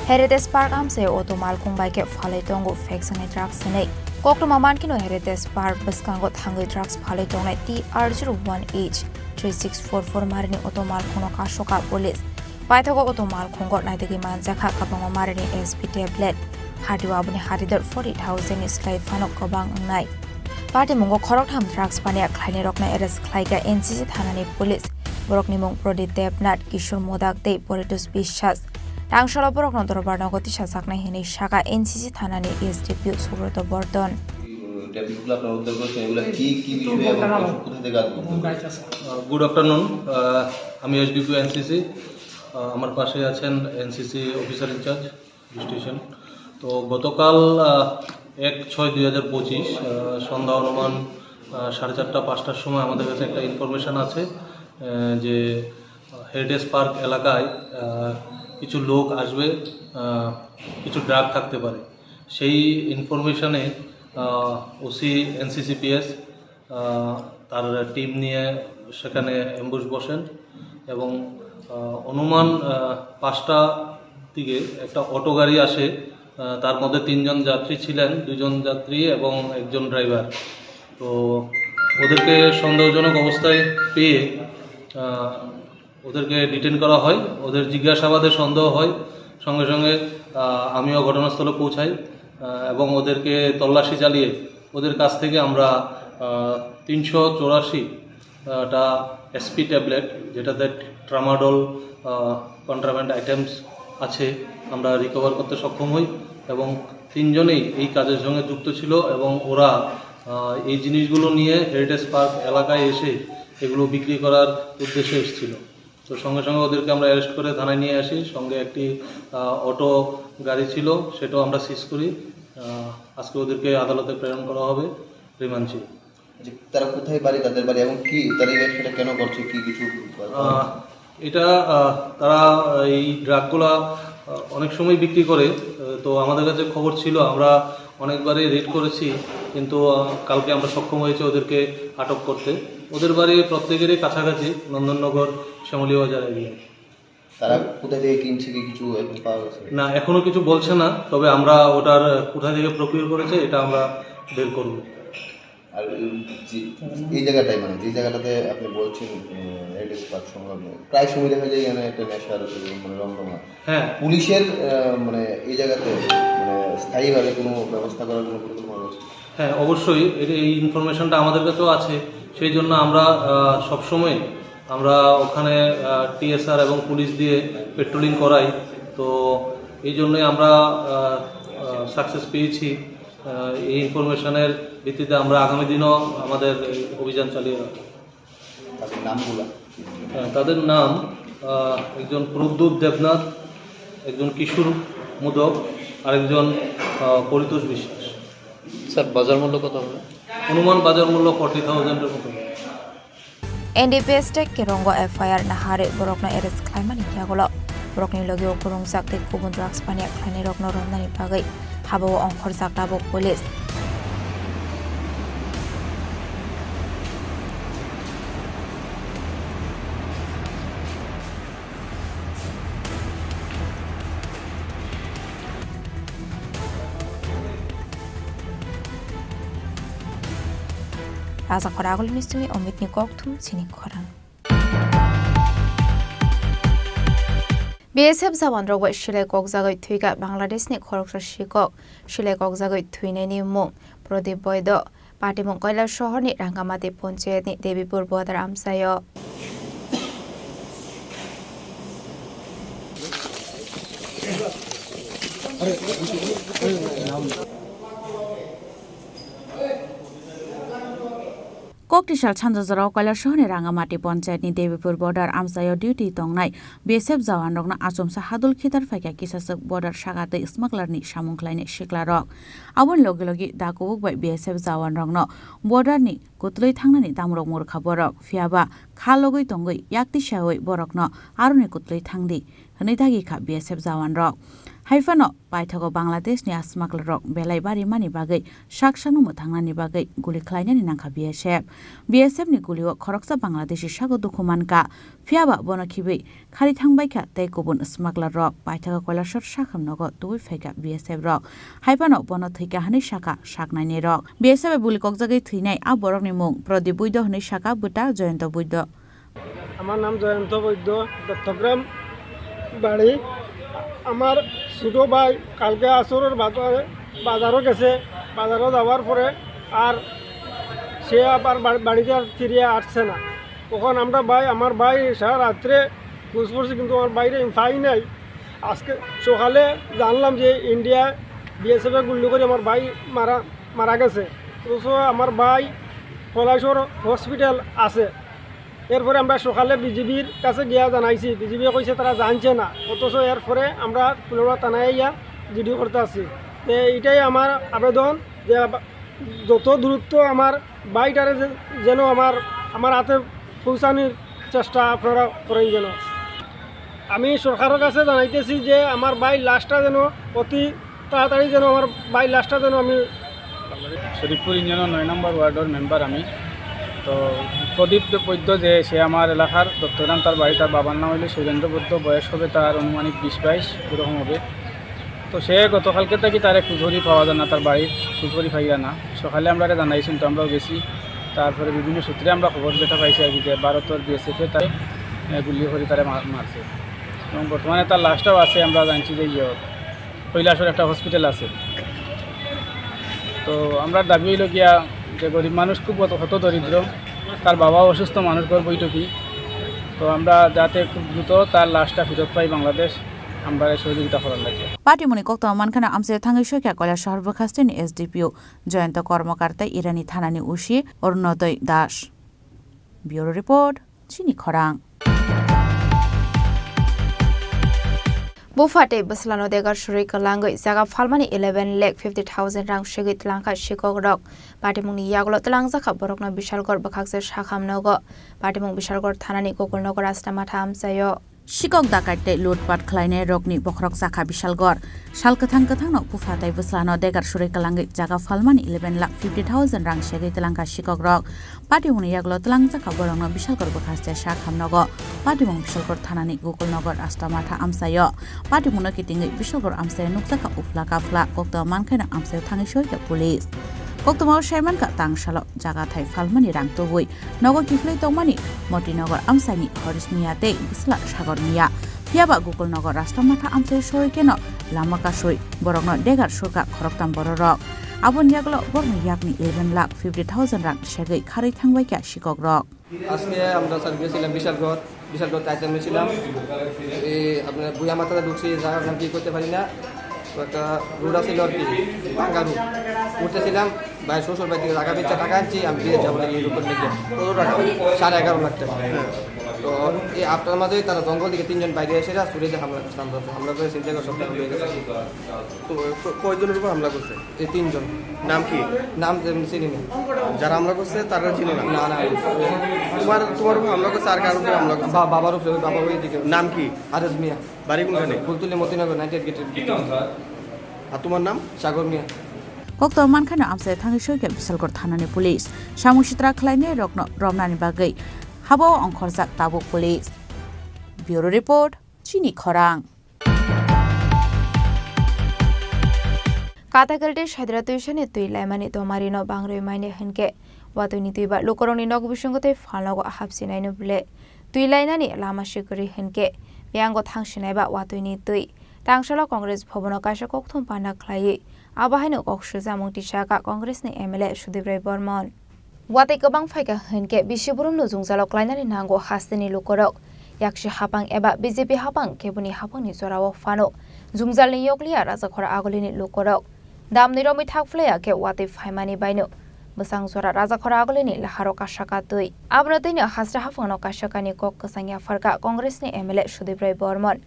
Heritage Park amchai auto malkhung bai khe phalwi tongo phekjaknai drugs hinwi. Koktwma mankhe no Heritage Park bwskango thangwi drugs phalwi tongnai T R zero one H three six four four marini auto malkhungno kasokha police. Paithago auto malkhungo naitugwi manjakha kwbangma marini S P tablet. Hatio aboni hatidor forty thousand ni slai phano kwbang wngnai. Patimungo khoroktham drugs baniya khlainairokno arrest khlaikha N C C thanani police. Borokni mung Prodip Debnath, Kishore Modak tei Poritos Biswas. Tangsalo borokno dorbar nogo tisajaknai hinwi sakha N C C thanani S D P O Subroto Bordon. ট্যাবলেটগুলো আপনারা উদ্ধার করেছেন, এগুলো কি কি বিষয়ে এবং কোথা থেকে আসবে? গুড আফটারনুন, আমি এসডিপিও এনসিসি। আমার পাশে আছেন এনসিসি অফিসার ইনচার্জ স্টেশন। তো গতকাল আহ, এক ছয় দুই হাজার পঁচিশ, আহ, সন্ধ্যা অনুমান আহ, সাড়ে চারটা পাঁচটার সময় আমাদের কাছে একটা ইনফরমেশন আছে, আহ, যে হেরিটেজ পার্ক এলাকায় আহ, কিছু লোক আসবে, আহ, কিছু ড্রাগ থাকতে পারে। সেই ইনফরমেশনে ওসি এনসিসিপিএস তার টিম নিয়ে সেখানে অ্যাম্বুশ বসেন এবং আহ, অনুমান আহ, পাঁচটা দিকে একটা অটো গাড়ি আসে। আহ, তার মধ্যে তিনজন যাত্রী ছিলেন, দুজন যাত্রী এবং একজন ড্রাইভার। তো ওদেরকে সন্দেহজনক অবস্থায় পেয়ে, আহ, ওদেরকে ডিটেন করা হয়। ওদের জিজ্ঞাসাবাদে সন্দেহ হয়, সঙ্গে সঙ্গে, আহ, আমিও ঘটনাস্থলে পৌঁছাই, আহ, এবং ওদেরকে তল্লাশি চালিয়ে ওদের কাছ থেকে আমরা, আহ, তিনশো চুরাশি, আহ, টা এসপি ট্যাবলেট, যেটাতে ট্রামাডল, আহ, কন্ট্রাব্যান্ড আইটেমস আছে, আমরা রিকভার করতে সক্ষম হই। এবং তিনজনেই এই কাজের সঙ্গে যুক্ত ছিল এবং ওরা, আহ, এই জিনিসগুলো নিয়ে হেরিটেজ পার্ক এলাকায় এসে এগুলো বিক্রি করার উদ্দেশ্যে এসেছিল। তো সঙ্গে সঙ্গে ওদেরকে আমরা অ্যারেস্ট করে থানায় নিয়ে আসি। সঙ্গে একটি, আহ, অটো গাড়ি ছিল, সেটাও আমরা সিজ করি। আহ, আজকে ওদেরকে আদালতে প্রেরণ করা হবে রিমান্ড চেয়ে। যে তারা কোথায় বাড়ি, তাদের বাড়ি এবং কি তারা এই ব্যবসাটা কেন করছে, কি কিছু আহ, এটা, আহ, তারা এই ড্রাগগুলা, আহ, অনেক সময় বিক্রি করে। আহ, তো আমাদের কাছে খবর ছিল, আমরা অনেকবারই রেড করেছি, কিন্তু, আহ, কালকে আমরা সক্ষম হয়েছি ওদেরকে আটক করতে। ওদের বাড়ি প্রত্যেকেরই কাছাকাছি, নন্দননগর, শ্যামলী বাজার এরিয়া। তারা কোথা থেকে কিনছে কি কিছু এখন পাওয়া গেছে? না, এখনো কিছু বলছে না, তবে আমরা ওটার কোথা থেকে প্রকিউর করেছে এটা আমরা বের করব। আর এই যে, এই জায়গাটায়, মানে, যে জায়গাটাতে আপনি বলছেন, আহ, হেরিটেজ পার্ক সংলগ্ন, প্রায় সময় দেখা যায় এখানে একটা নেশার, আহ, মানে, রমরমা। হ্যাঁ। পুলিশের, আহ, মানে, এই জায়গাতে, মানে, স্থায়ীভাবে কোনো ব্যবস্থা করার কোনো পরিকল্পনা রয়েছে? হ্যাঁ, অবশ্যই। এর, এই ইনফরমেশনটা আমাদের কাছেও আছে, সেই জন্য আমরা, আহ, সবসময় আমরা ওখানে, আহ, টিএসআর এবং পুলিশ দিয়ে পেট্রোলিং করাই। তো এই জন্যই আমরা, আহ, আহ, সাকসেস পেয়েছি। আহ, এই ইনফরমেশনের ভিত্তিতে আমরা আগামী দিনও আমাদের এই অভিযান চালিয়ে রাখবো। তাদের নামগুলা? আহ, তাদের নাম, আহ, একজন প্রদ্যুৎ দেবনাথ, একজন কিশোর মোদক, আরেকজন, আহ, পরিতোষ বিশ্বাস। স্যার, বাজার মূল্য কত হবে? অনুমান বাজার মূল্য ফর্টি থাউজেন্ডের মতো হবে। এনডিপিএস টেক কেরঙ্গো এফআইআর নাহারে borokno arrest khlaimani yagulo borokni logio kwrwngjak tei kubun drugs paniya khlainairokno romnani bagwi habao ongkhorjak tabuk police. Raja Khoragul Mistumi Omitni kokthum chini khorang. B S F jawanrok bai silai kokjagwi thwikha Bangladeshni khoroksa sikok. Silai kokjagwi thwinaini mung Pradip Boido. Patimung Kailasahorni Rangamati Ponchayatni Debipur border amchaio. Koktisal sanja jorao Kailasahorni Rangamati Ponchayatni Debipur border amchaio duty tongnai B S F jawanrokno achomsa hadul khitar phaikha kisachwk border saka tei smugglerni samung khlainai siklarok. Aboni logi logi da kubuk bai B S F jawanrokno borderni kwtwlwi thangnani damrok murkha borok, phiyaba kha logwi tongwi yakti sawi borokno aroni kwtwlwi thangdi hwnwi dagi kha B S F jawanrok. Haiphano paithago Bangladeshni a smugglerrok belai barimani bagwi sak sakno mwthangnani bagwi guli khlainani nangkha B S F. B S F ni gulio khoroksa Bangladeshi sago dukhu mankha, phiyaba bono khibwi khari thangbaikha tei kubun smugglerrok paithago Kailasahor sakham nogo tubui phaikha B S F rok. Haiphano bono thwikha hwnwi sakha saknainirok. B S F bai guli kokjagwi thwinai a borokni mung Pradip Boido hwnwi sakha bwta Joyonto Boido. আমার নাম জয়ন্ত বৈদ্য, দত্তগ্রাম বাড়ি। আমার ছোটো ভাই কালকে আসরের বাজারে, বাজারও গেছে। বাজারও যাওয়ার পরে আর সে আবার বাড়ি, বাড়িতে আর ফিরে আসছে না। তখন আমরা ভাই, আমার ভাই সারা রাত্রে খোঁজ করছি, কিন্তু আমার ভাইরে আমি পাই নাই। আজকে সকালে জানলাম যে ইন্ডিয়া বিএসএফে গুলি করে আমার ভাই মারা, মারা গেছে। অথচ আমার ভাই কলাইশোর হসপিটাল আছে। এরপরে আমরা সকালে বিজিবির কাছে গিয়া জানাইছি, বিজিবি কইছে তারা জানছে না, অথচ এরপরে আমরা কুলাউড়া থানায় ইয়া জিডি করতে আসছি। তো এইটাই আমার আবেদন যে যত দ্রুত আমার ভাইটারে যে-, যেন আমার, আমার হাতে পৌঁছানোর চেষ্টা আপনারা করেন যেন। আমি সরকারের কাছে জানাইতেছি যে আমার ভাই লাশটা যেন অতি তাড়াতাড়ি যেন আমার ভাই লাশটা যেন আমি শরীফপুর ইউনিয়নের নয় নম্বর ওয়ার্ডের মেম্বার আমি। তো প্রদীপ বৈদ্য যে সে আমার এলাকার দত্তগ্রাম, তার বাড়ি, তার বাবার নাম হইল সুরেন্দ্র বৈদ্য, বয়স হবে তার আনুমানিক বিশ বাইশ এরকম হবে। তো সে গতকালকে থাকি তারে খুঁজ করি পাওয়া যায় না, তার বাড়ির খুঁজ করি পাইয়া না। সকালে আমরা জানাইছি, তো আমরাও গেছি। তারপরে বিভিন্ন সূত্রে আমরা খবর যেটা পাইছি আর কি, যে ভারতের বিএসএফ এ তারে, এ, গুলি করে তারে মার-, মারছে। এবং বর্তমানে তার লাশটাও আছে, আমরা জানছি যে ইয়ে, কৈলাসহর একটা হসপিটাল আছে। তো আমরা দাবি হইল গিয়া যে গরিব মানুষ খুব হত-, হত দরিদ্র, তার বাবাও অসুস্থ মানুষ, ঘর বৈঠকি। তো আমরা যাতে খুব দ্রুত তার লাশটা ফেরত পাই বাংলাদেশ, আমরা এই সহযোগিতা করার লাগে। Patimungni koktwma mankheno amchaio thangwi soikha Koilashahar bwkhasteni S D P O Jayanta Kormokar tei Irani thanani O C Arunodoi Das. Bureau Report, Chini Khorang. Bupha tei bwslano degar surwi kwlangwi jaga phalmani eleven lakh fifty thousand rang segwi twlangkha sikhok rok. Patimungni yagulo twlangjakha borokno Bishalgor bwkhakse Sakham nogo. Patimung Bishalgor thanani Gokulnogo Rasta Matha amchaio. Sikhok dakai tei lutpat khlainai rokni bokhorok chakha Bishalgor. Sal kwthang kwthangno bupha tei bwslano degar surwi kwlangwi jaga phalmani eleven lakh fifty thousand rang segwi twlangkha sikhok rok. Patimungni yagulo twlangjakha borokno Bishalgor bwkhakse Sakham nogo. Patimung Bishalgor thanani Gokulnogo Rasta Matha amchaio. Patimungno kitingwi Bishalgor amchaio nukjakha uphla kaphla, koktwma mankheno amchaio thangwi soikha police. Koktwmao saimankha tangsalo jaga thai phalmani rang tubui nogo kiphilwi tongmani Motinagar amchaini Horish Miya tei bwsla Sagor Miya. Phiyaba Gokulnogo Rasta Matha amchaio soikheno lama kasui borokno degar surkha khoroktham bororok. Aboni yagulo borokni yakni eleven lakh fifty thousand rang segwi kharwi thangbaikha sikhok rok. আজকে আমরা স্যার গেছিলাম বিশালগড়, বিশালগড় আইটেম ছিলাম। এই আপনার বুয়া মাথাতে ঢুকছি, জায়গার নাম কি করতে পারি না। তো একটা রোড আছিল আর কি, ভাঙ্গা রোড। উঠতেছিলাম, ভাই শ্বশুর বাড়ি থেকে জায়গা বেচা টাকা আনছি, আমি বিয়ে যাবো এই রোড নিয়ে। কত টাকা? সাড়ে এগারো লাখ টাকা। তো এই আটটার মাঝে তারা জঙ্গল থেকে তিনজন বাইরে এসে চুরিতে হামলা করছে। আমরা, আমরা করে চিন্তা করে সব টাকা নিয়ে গেছে। তো ক-, কয়জনের উপর হামলা করছে? এই তিনজন। নাম কি? নাম যে চিনি না। যারা হামলা করছে তারা চিনো না? না, না। তোমার, তোমার উপর হামলা করছে আর কার উপর হামলা করছে? বা-, বাবার উপরে, ওই বাবা ওই দিকে। নাম কি? আরজ মিয়া। বাড়ি কোনখানে? ফুলতলি মতিনগর নাইনটি এইট গেটের ভিতরে। আর তোমার নাম? সাগর মিয়া। Koktwma mankheno amchaio thangwi soikha Bishalgor thanani police. Samung sitra khlainai rokno romnani bagwi habao ongkhorjak tabuk police. Bureau Report, Chini Khorang. Katakel tei Saidra Tuisani twi laimani tomarino bangrwi mani hinkhe, watwini twi ba lukurokni nok bisingo tei phalnogo hapsinaino bwle. Twi lainani lama si kwrwi hinkhe, biyango thangsinai ba watwini twi. Tangsalo Congress bhobono kaisa kokthum panda khlaiwi, abo haino kok sujamung tisaka Congressni M L A Sudip Roy Bormon. Watwi kwbang phaikha hinkhe bisi burumno jwngjalo klainani nango hasteni lukurok. Yaksi hapang eba B J P hapang keboni hapangni jorao phano jwngjalni yokliya Rajakhor Agulini lukurok. Damni romwi thak phlaiya khe watwi phaimani baino bwsang jora Rajakhor Agulini laharo kasaka twi. Abono twino hasra haphangno kaisa kainwi kok kwchang yapharkha Congressni M L A Sudip Roy Bormon.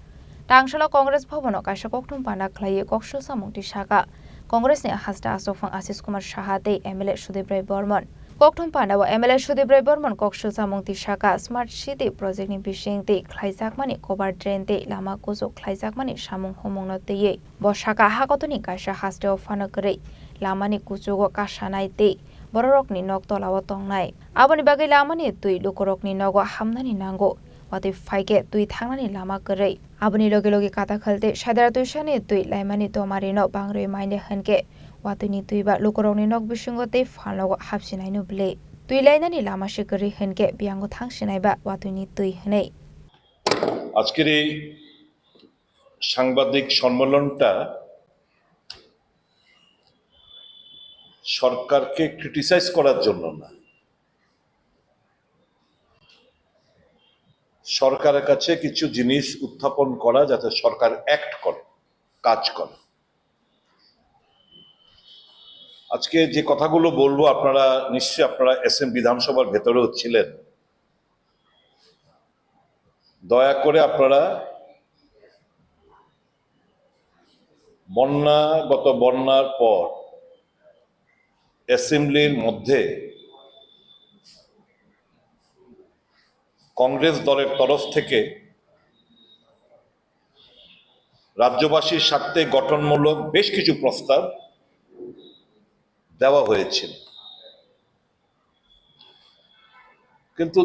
Tangsalo Congress bhobono kaisa kokthum panda khlaiwi kok sujamung tisaka Congressni hasra achukphang Ashish Kumar Saha tei M L A Sudip Roy Bormon. Kokthum pandao M L A Sudip Roy Bormon kok sujamung tisaka Smart City projectni bising tei khlaijakmani cover drain tei lama kuchuk khlaijakmani samung humungno twiwi. Bo saka hakotoni kaisa hasteo phano kwrwi lamani kuchugo kasanai tei bororokni nok tolao tongnai. Aboni bagwi lamani twi lukurokni nogo hamnani nango. Watwi phaikhe twi thangnani lama kwrwi. Aboni logi logi Katakhal tei Sadara Tuisani twi laimani tomarino bangrwi manya hinkhe watwini twi ba lukurokni nok bisingo tei phalnogo hapsinaino bwle. Twi lainani lama se kwrwi hinkhe biyango thangsinai ba watwini twi hwnwi. আজকের এই সাংবাদিক সম্মেলনটা সরকারকে ক্রিটিসাইজ করার জন্য না, সরকারের কাছে কিছু জিনিস উত্থাপন করা, যাতে সরকার অ্যাক্ট করে, কাজ করে। আজকে যে কথাগুলো বলবো, আপনারা নিশ্চয়ই, আপনারা এসএম বিধানসভার ভেতরেও ছিলেন, দয়া করে আপনারা বন্যা, গত বন্যার পর অ্যাসেম্বলির মধ্যে কংগ্রেস দলের তরফ থেকে রাজ্যবাসীর স্বার্থে গঠনমূলক বেশ কিছু প্রস্তাব দেওয়া হয়েছিল। কিন্তু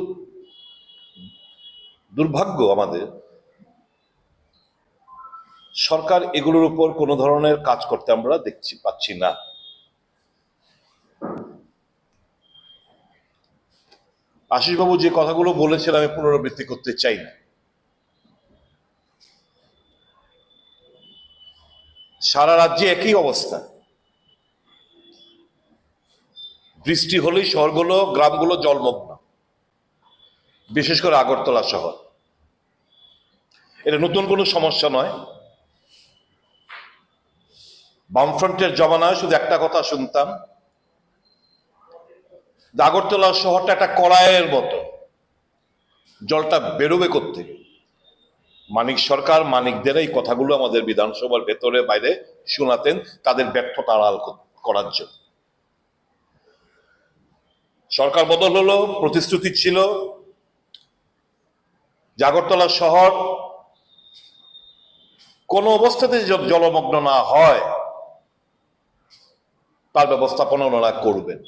দুর্ভাগ্য আমাদের, সরকার এগুলোর উপর কোনো ধরনের কাজ করতে আমরা দেখছি, পাচ্ছি না। আশিসবাবু যে কথাগুলো বলেছেন, আমি পুনরাবৃত্তি করতে চাই না। সারা রাজ্যে একই অবস্থা। বৃষ্টি হলেই শহরগুলো, গ্রামগুলো জলমগ্ন, বিশেষ করে আগরতলা শহর। এটা নতুন কোনো সমস্যা নয়। বামফ্রন্টের জমানায় শুধু একটা কথা শুনতাম, যে আগরতলা শহরটা একটা কড়াইয়ের মতো, জলটা বেরোবে কোত্থেকে? মানিক সরকার, মানিকদের এই কথাগুলো আমাদের বিধানসভার ভেতরে বাইরে শোনাতেন, তাদের ব্যর্থতা আড়াল কর-, করার জন্য। সরকার বদল হলো, প্রতিশ্রুতি ছিল যে আগরতলা শহর কোনো অবস্থাতে জ-, জলমগ্ন না হয়, তার ব্যবস্থাপনা ওনারা করবেন।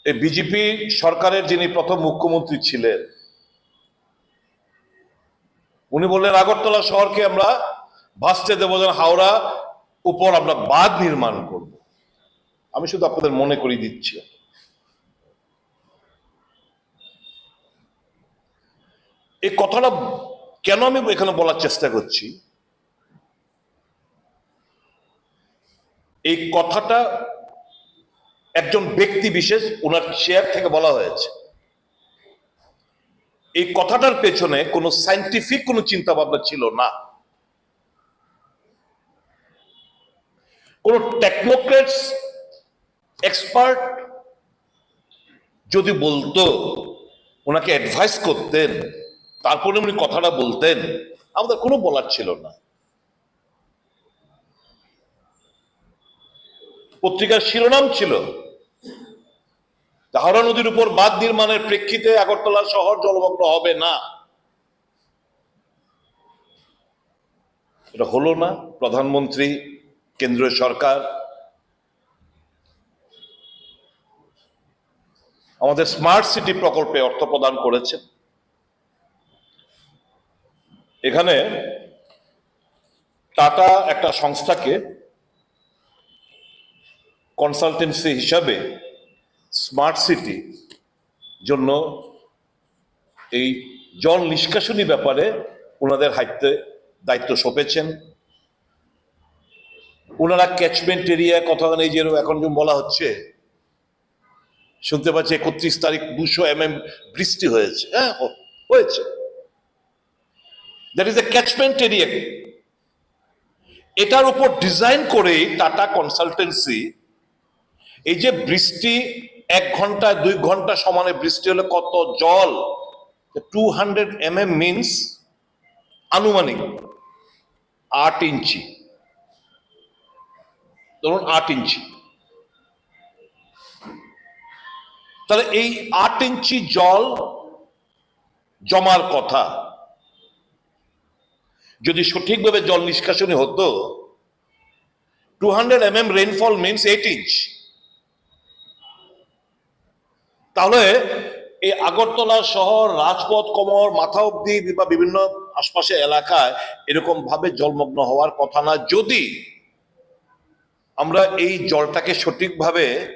এই বিজেপি সরকারের যিনি প্রথম মুখ্যমন্ত্রী ছিলেন, উনি বললেন, "আগরতলা শহরকে আমরা ভাসতে দেবো, যেন হাওড়া উপর আমরা বাঁধ নির্মাণ করব।" আমি শুধু আপনাদের মনে করিয়ে দিচ্ছি। এই কথাটা কেন আমি এখানে বলার চেষ্টা করছি, এই কথাটা একজন ব্যক্তি বিশেষ, ওনার চেয়ার থেকে বলা হয়েছে। এই কথাটার পেছনে কোনো সায়েন্টিফিক কোনো চিন্তা ভাবনা ছিল না। কোনো টেকনোক্রেটস, এক্সপার্ট যদি বলতো, ওনাকে অ্যাডভাইস করতেন, তারপরে উনি কথাটা বলতেন, আমাদের কোনো বলার ছিল না। পত্রিকার শিরোনাম ছিল, "হাওড়া নদীর উপর বাঁধ নির্মাণের প্রেক্ষিতে আগরতলা শহর জলমগ্ন হবে না।" এটা হলো না। প্রধানমন্ত্রী, কেন্দ্রীয় সরকার আমাদের স্মার্ট সিটি প্রকল্পে অর্থ প্রদান করেছেন। এখানে টাটা একটা সংস্থাকে কনসালটেন্সি হিসাবে স্মার্ট সিটি জন্য এই জল নিষ্কাশনী ব্যাপারে ওনাদের হাতে দায়িত্ব সঁপেছেন। ওনারা ক্যাচমেন্ট এরিয়া কথা, এই যে এখন যে বলা হচ্ছে, শুনতে পাচ্ছি একত্রিশ তারিখ দুশো এমএম বৃষ্টি হয়েছে। হ্যাঁ, হ-, হয়েছে। That is a catchment area. এটার উপর ডিজাইন করেই টাটা কনসালটেন্সি এই যে বৃষ্টি, এক ঘন্টা দুই ঘন্টা সমানে বৃষ্টি হলে কত জল, টু হান্ড্রেড এমএম মিনস আনুমানিক আট ইঞ্চি, ধরুন আট ইঞ্চি, তাহলে এই আট ইঞ্চি জল জমার কথা। যদি সঠিকভাবে জল নিষ্কাশনী হতো, two hundred mm rainfall means eight inch. তাহলে এই আগরতলা শহর, রাজপথ কোমর মাথা অবধি বা বিভিন্ন আশপাশে এলাকায় এরকম ভাবে জলমগ্ন হওয়ার কথা না। যদি আমরা এই জলটাকে সঠিকভাবে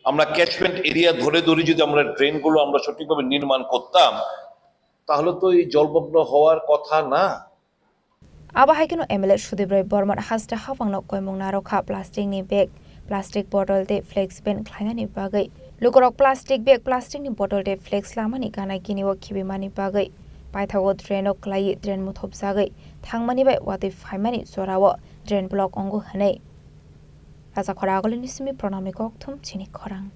আমরা ক্যাচমেন্ট এরিয়া ধরে ধরে যদি আমরা ড্রেনগুলো আমরা সঠিকভাবে নির্মাণ করতাম, তাহলে তো এই জলমগ্ন হওয়ার কথা না। Abo hai kheno M L A Sudip Roy Borman hasta hapangno koimung narwkha plastic ni bag, plastic bottle tei flex ban khlainani bagwi. Lukurok plastic bag, plastic ni bottle tei flex lamani gana gini o khibimani bagwi paithago drain o kwlaiwi drain muthupjagwi thangmani bai watwi phaimani jorao drain block wngo hwnwi. Rajakhor Agulini simi Pranami Kokthum chini khorang.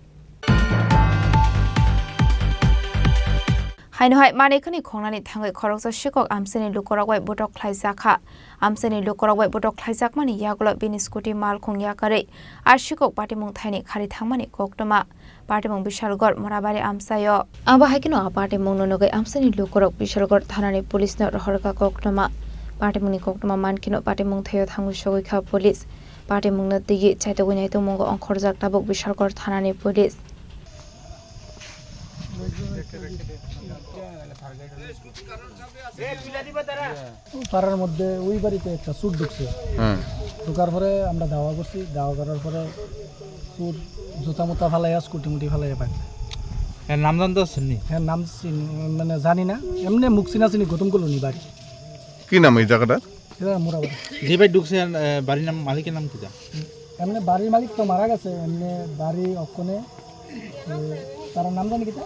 Haino hai manwi khani khongnani thangwi khoroksa sikok amchaini lukurok bai botok khlaijakha. Amchaini lukurok bai botok khlaijakmani yagulo bini scooty malkhung yakarwi a sikok patimung thaini khari thangmani koktwma. Patimung Bishalgarh Morabari amchaio. Abo hai kheno a patimung no nugwi amchaini lukurok Bishalgarh thanani police no rohorkha koktwma. Patimungni koktwma mankhe no patimung thaio thangwi sogwi kha police. Patimungno twiwi chaitugwi naitugmungo ongkhorjak tabuk Bishalgarh thanani police. পাড়ার মধ্যে ওই বাড়িতে একটা চুর ঢুকছে। হুম। ঢোকার পরে আমরা দাওয়া করছি, দাওয়া করার পরে চুর জুতা মুতা ফালাইয়া, স্কুটি মুটি ফালাইয়া পায়। এর নাম জানতে পারছেন নি? হ্যাঁ, নাম চিনি, মানে জানি না, এমনি মুখ চিনা চিনি গৌতম কলোনি বাড়ি। কি নাম এই জায়গাটা? এটা মুরাবাড়ি। যে ভাই ঢুকছে, এ, বাড়ির নাম, মালিকের নাম কিতা? এমনি বাড়ির মালিক তো মারা গেছে, এমনি বাড়ি অক্ষণে, এ, তার নাম জানি কিতা?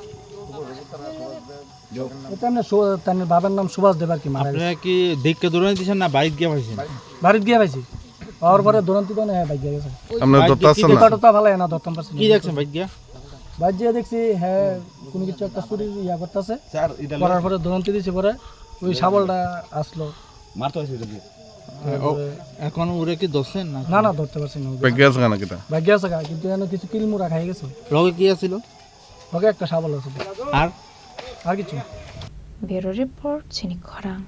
এটা এমনি সু-, তার বাবার নাম সুভাষ দেব আর কি, মারা গেছে। আপনারা কি দেখে দৌড়ানি দিয়েছেন না বাড়িত গিয়ে পাইছেন? বাড়িত গিয়ে পাইছি। পাওয়ার পরে দৌড়ান্তি দৌড়ানি, হ্যাঁ, বাইক গিয়ে গেছে। আপনারা বাইক ধরতে গিয়ে কি আসছেন না? দেখছেন? টিপাটো তা ভালো না, ধরতাম পারছি না। কি দেখছেন বাইক গিয়া? বাইক গিয়ে দেখছি, হ্যাঁ, কোনো কিছু একটা চুরি ইয়া করতেছে। করার পরে দৌড়ান্তি দিছে পরে, ওই শাবলটা আসলো। মারতে হয়েছে এটা দিয়ে। হ্যাঁ, ও, এখন ওরে কি ধরছেন না? না, না, ধরতে পারছি না। ব্যাগে আছে কেন কিতা? ব্যাগে আছে গা, কিন্তু এনে কিছু পিলমুরা খাই গেছে। লগে কি আছিল? লগে একটা শাবল আছে। আর? আর কিছু না। Bureau report, Chini Khorang.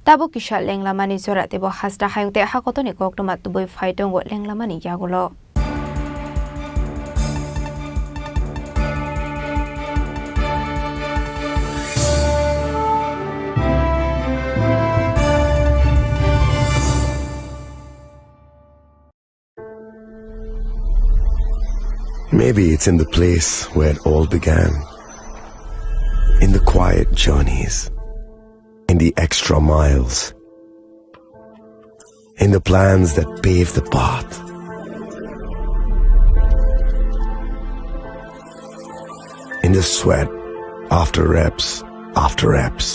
Tabuk kisa lenglamani jora teibo hasta hayung tei hakotoni koktwma tubui phai tongo lenglamani yagulo. Maybe it's in the place where it all began. In the quiet journeys. In the extra miles. In the plans that pave the path. In the sweat after reps after reps.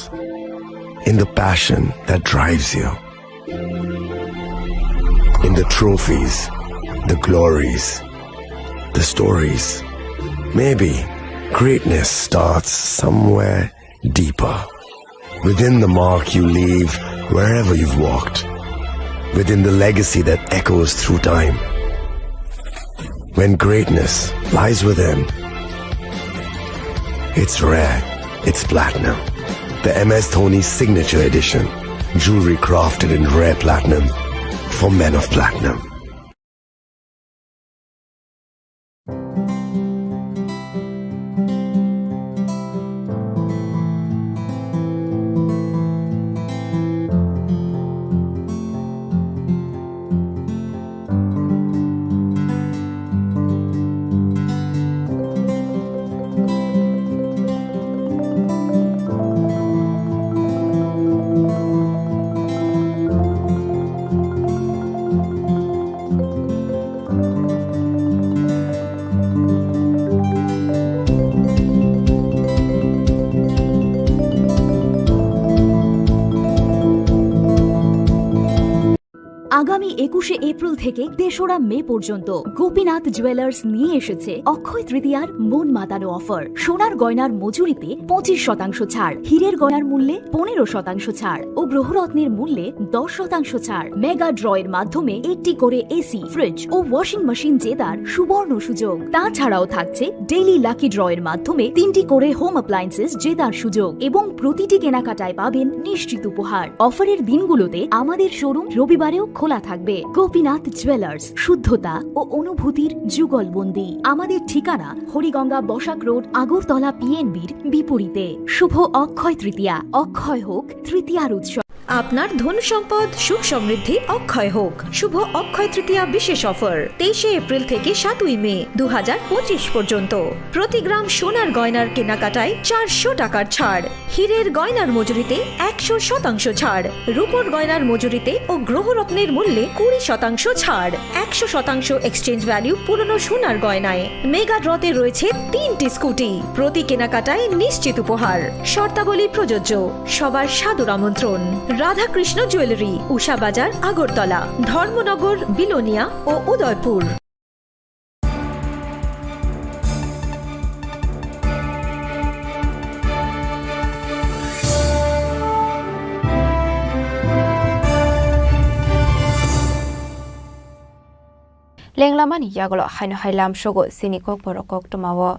In the passion that drives you. In the trophies, the glories, the stories. Maybe greatness starts somewhere deeper. Within the mark you leave wherever you've walked. Within the legacy that echoes through time. When greatness lies within, it's rare, it's platinum. The M S Dhoni Signature Edition. Jewelry crafted in rare platinum for men of platinum. আগামী একুশে এপ্রিল থেকে তেসরা মে পর্যন্ত গোপীনাথ জুয়েলার্স নিয়ে এসেছে অক্ষয় তৃতীয়ার মন মাতানো অফার। সোনার গয়নার মজুরিতে পঁচিশ শতাংশ ছাড়, হীরের গয়নার মূল্যে পনেরো শতাংশ ছাড় ও গ্রহরত্নের মূল্যে দশ শতাংশ ছাড়। মেগা ড্রয়ের মাধ্যমে একটি করে এসি, ফ্রিজ ও ওয়াশিং মেশিন জেতার সুবর্ণ সুযোগ। তাছাড়াও থাকছে ডেইলি লাকি ড্রয়ের মাধ্যমে তিনটি করে হোম অ্যাপ্লায়েন্সেস জেতার সুযোগ এবং প্রতিটি কেনাকাটায় পাবেন নিশ্চিত উপহার। অফারের দিনগুলোতে আমাদের শোরুম রবিবারেও খোলা থাকবে। গোপীনাথ জুয়েলার্স, শুদ্ধতা ও অনুভূতির যুগলবন্দি। আমাদের ঠিকানা হরিগঙ্গা বসাক রোড, আগরতলা পিএনবির বিপরীতে। শুভ অক্ষয় তৃতীয়া, অক্ষয় হোক তৃতীয়ার উৎসব। আপনার ধন সম্পদ সুখ সমৃদ্ধি অক্ষয় হোক। শুভ অক্ষয় তৃতীয়া বিশেষ অফার, তেইশে এপ্রিল থেকে সাতই মে দু হাজার পঁচিশ পর্যন্ত। প্রতি গ্রাম সোনার গয়নার কেনাকাটায় চারশো টাকার ছাড়, হীরের গয়নার মজুরিতে একশো শতাংশ ছাড়, রূপোর গয়নার মজুরিতে ও গ্রহরত্নের মূল্যে কুড়ি শতাংশ ছাড়, একশো শতাংশ এক্সচেঞ্জ ভ্যালু পুরনো সোনার গয়নায়। মেগা ড্রতে রয়েছে তিনটি স্কুটি, প্রতি কেনাকাটায় নিশ্চিত উপহার। শর্তাবলী প্রযোজ্য। সবার সাদর আমন্ত্রণ। রাধাকৃষ্ণ জুয়েলারি, উষা বাজার, আগরতলা, ধর্মনগর, বিলোনিয়া ও Udaipur. Lenglamani yagulo haino hai lamsogo chini kokborok koktwmao.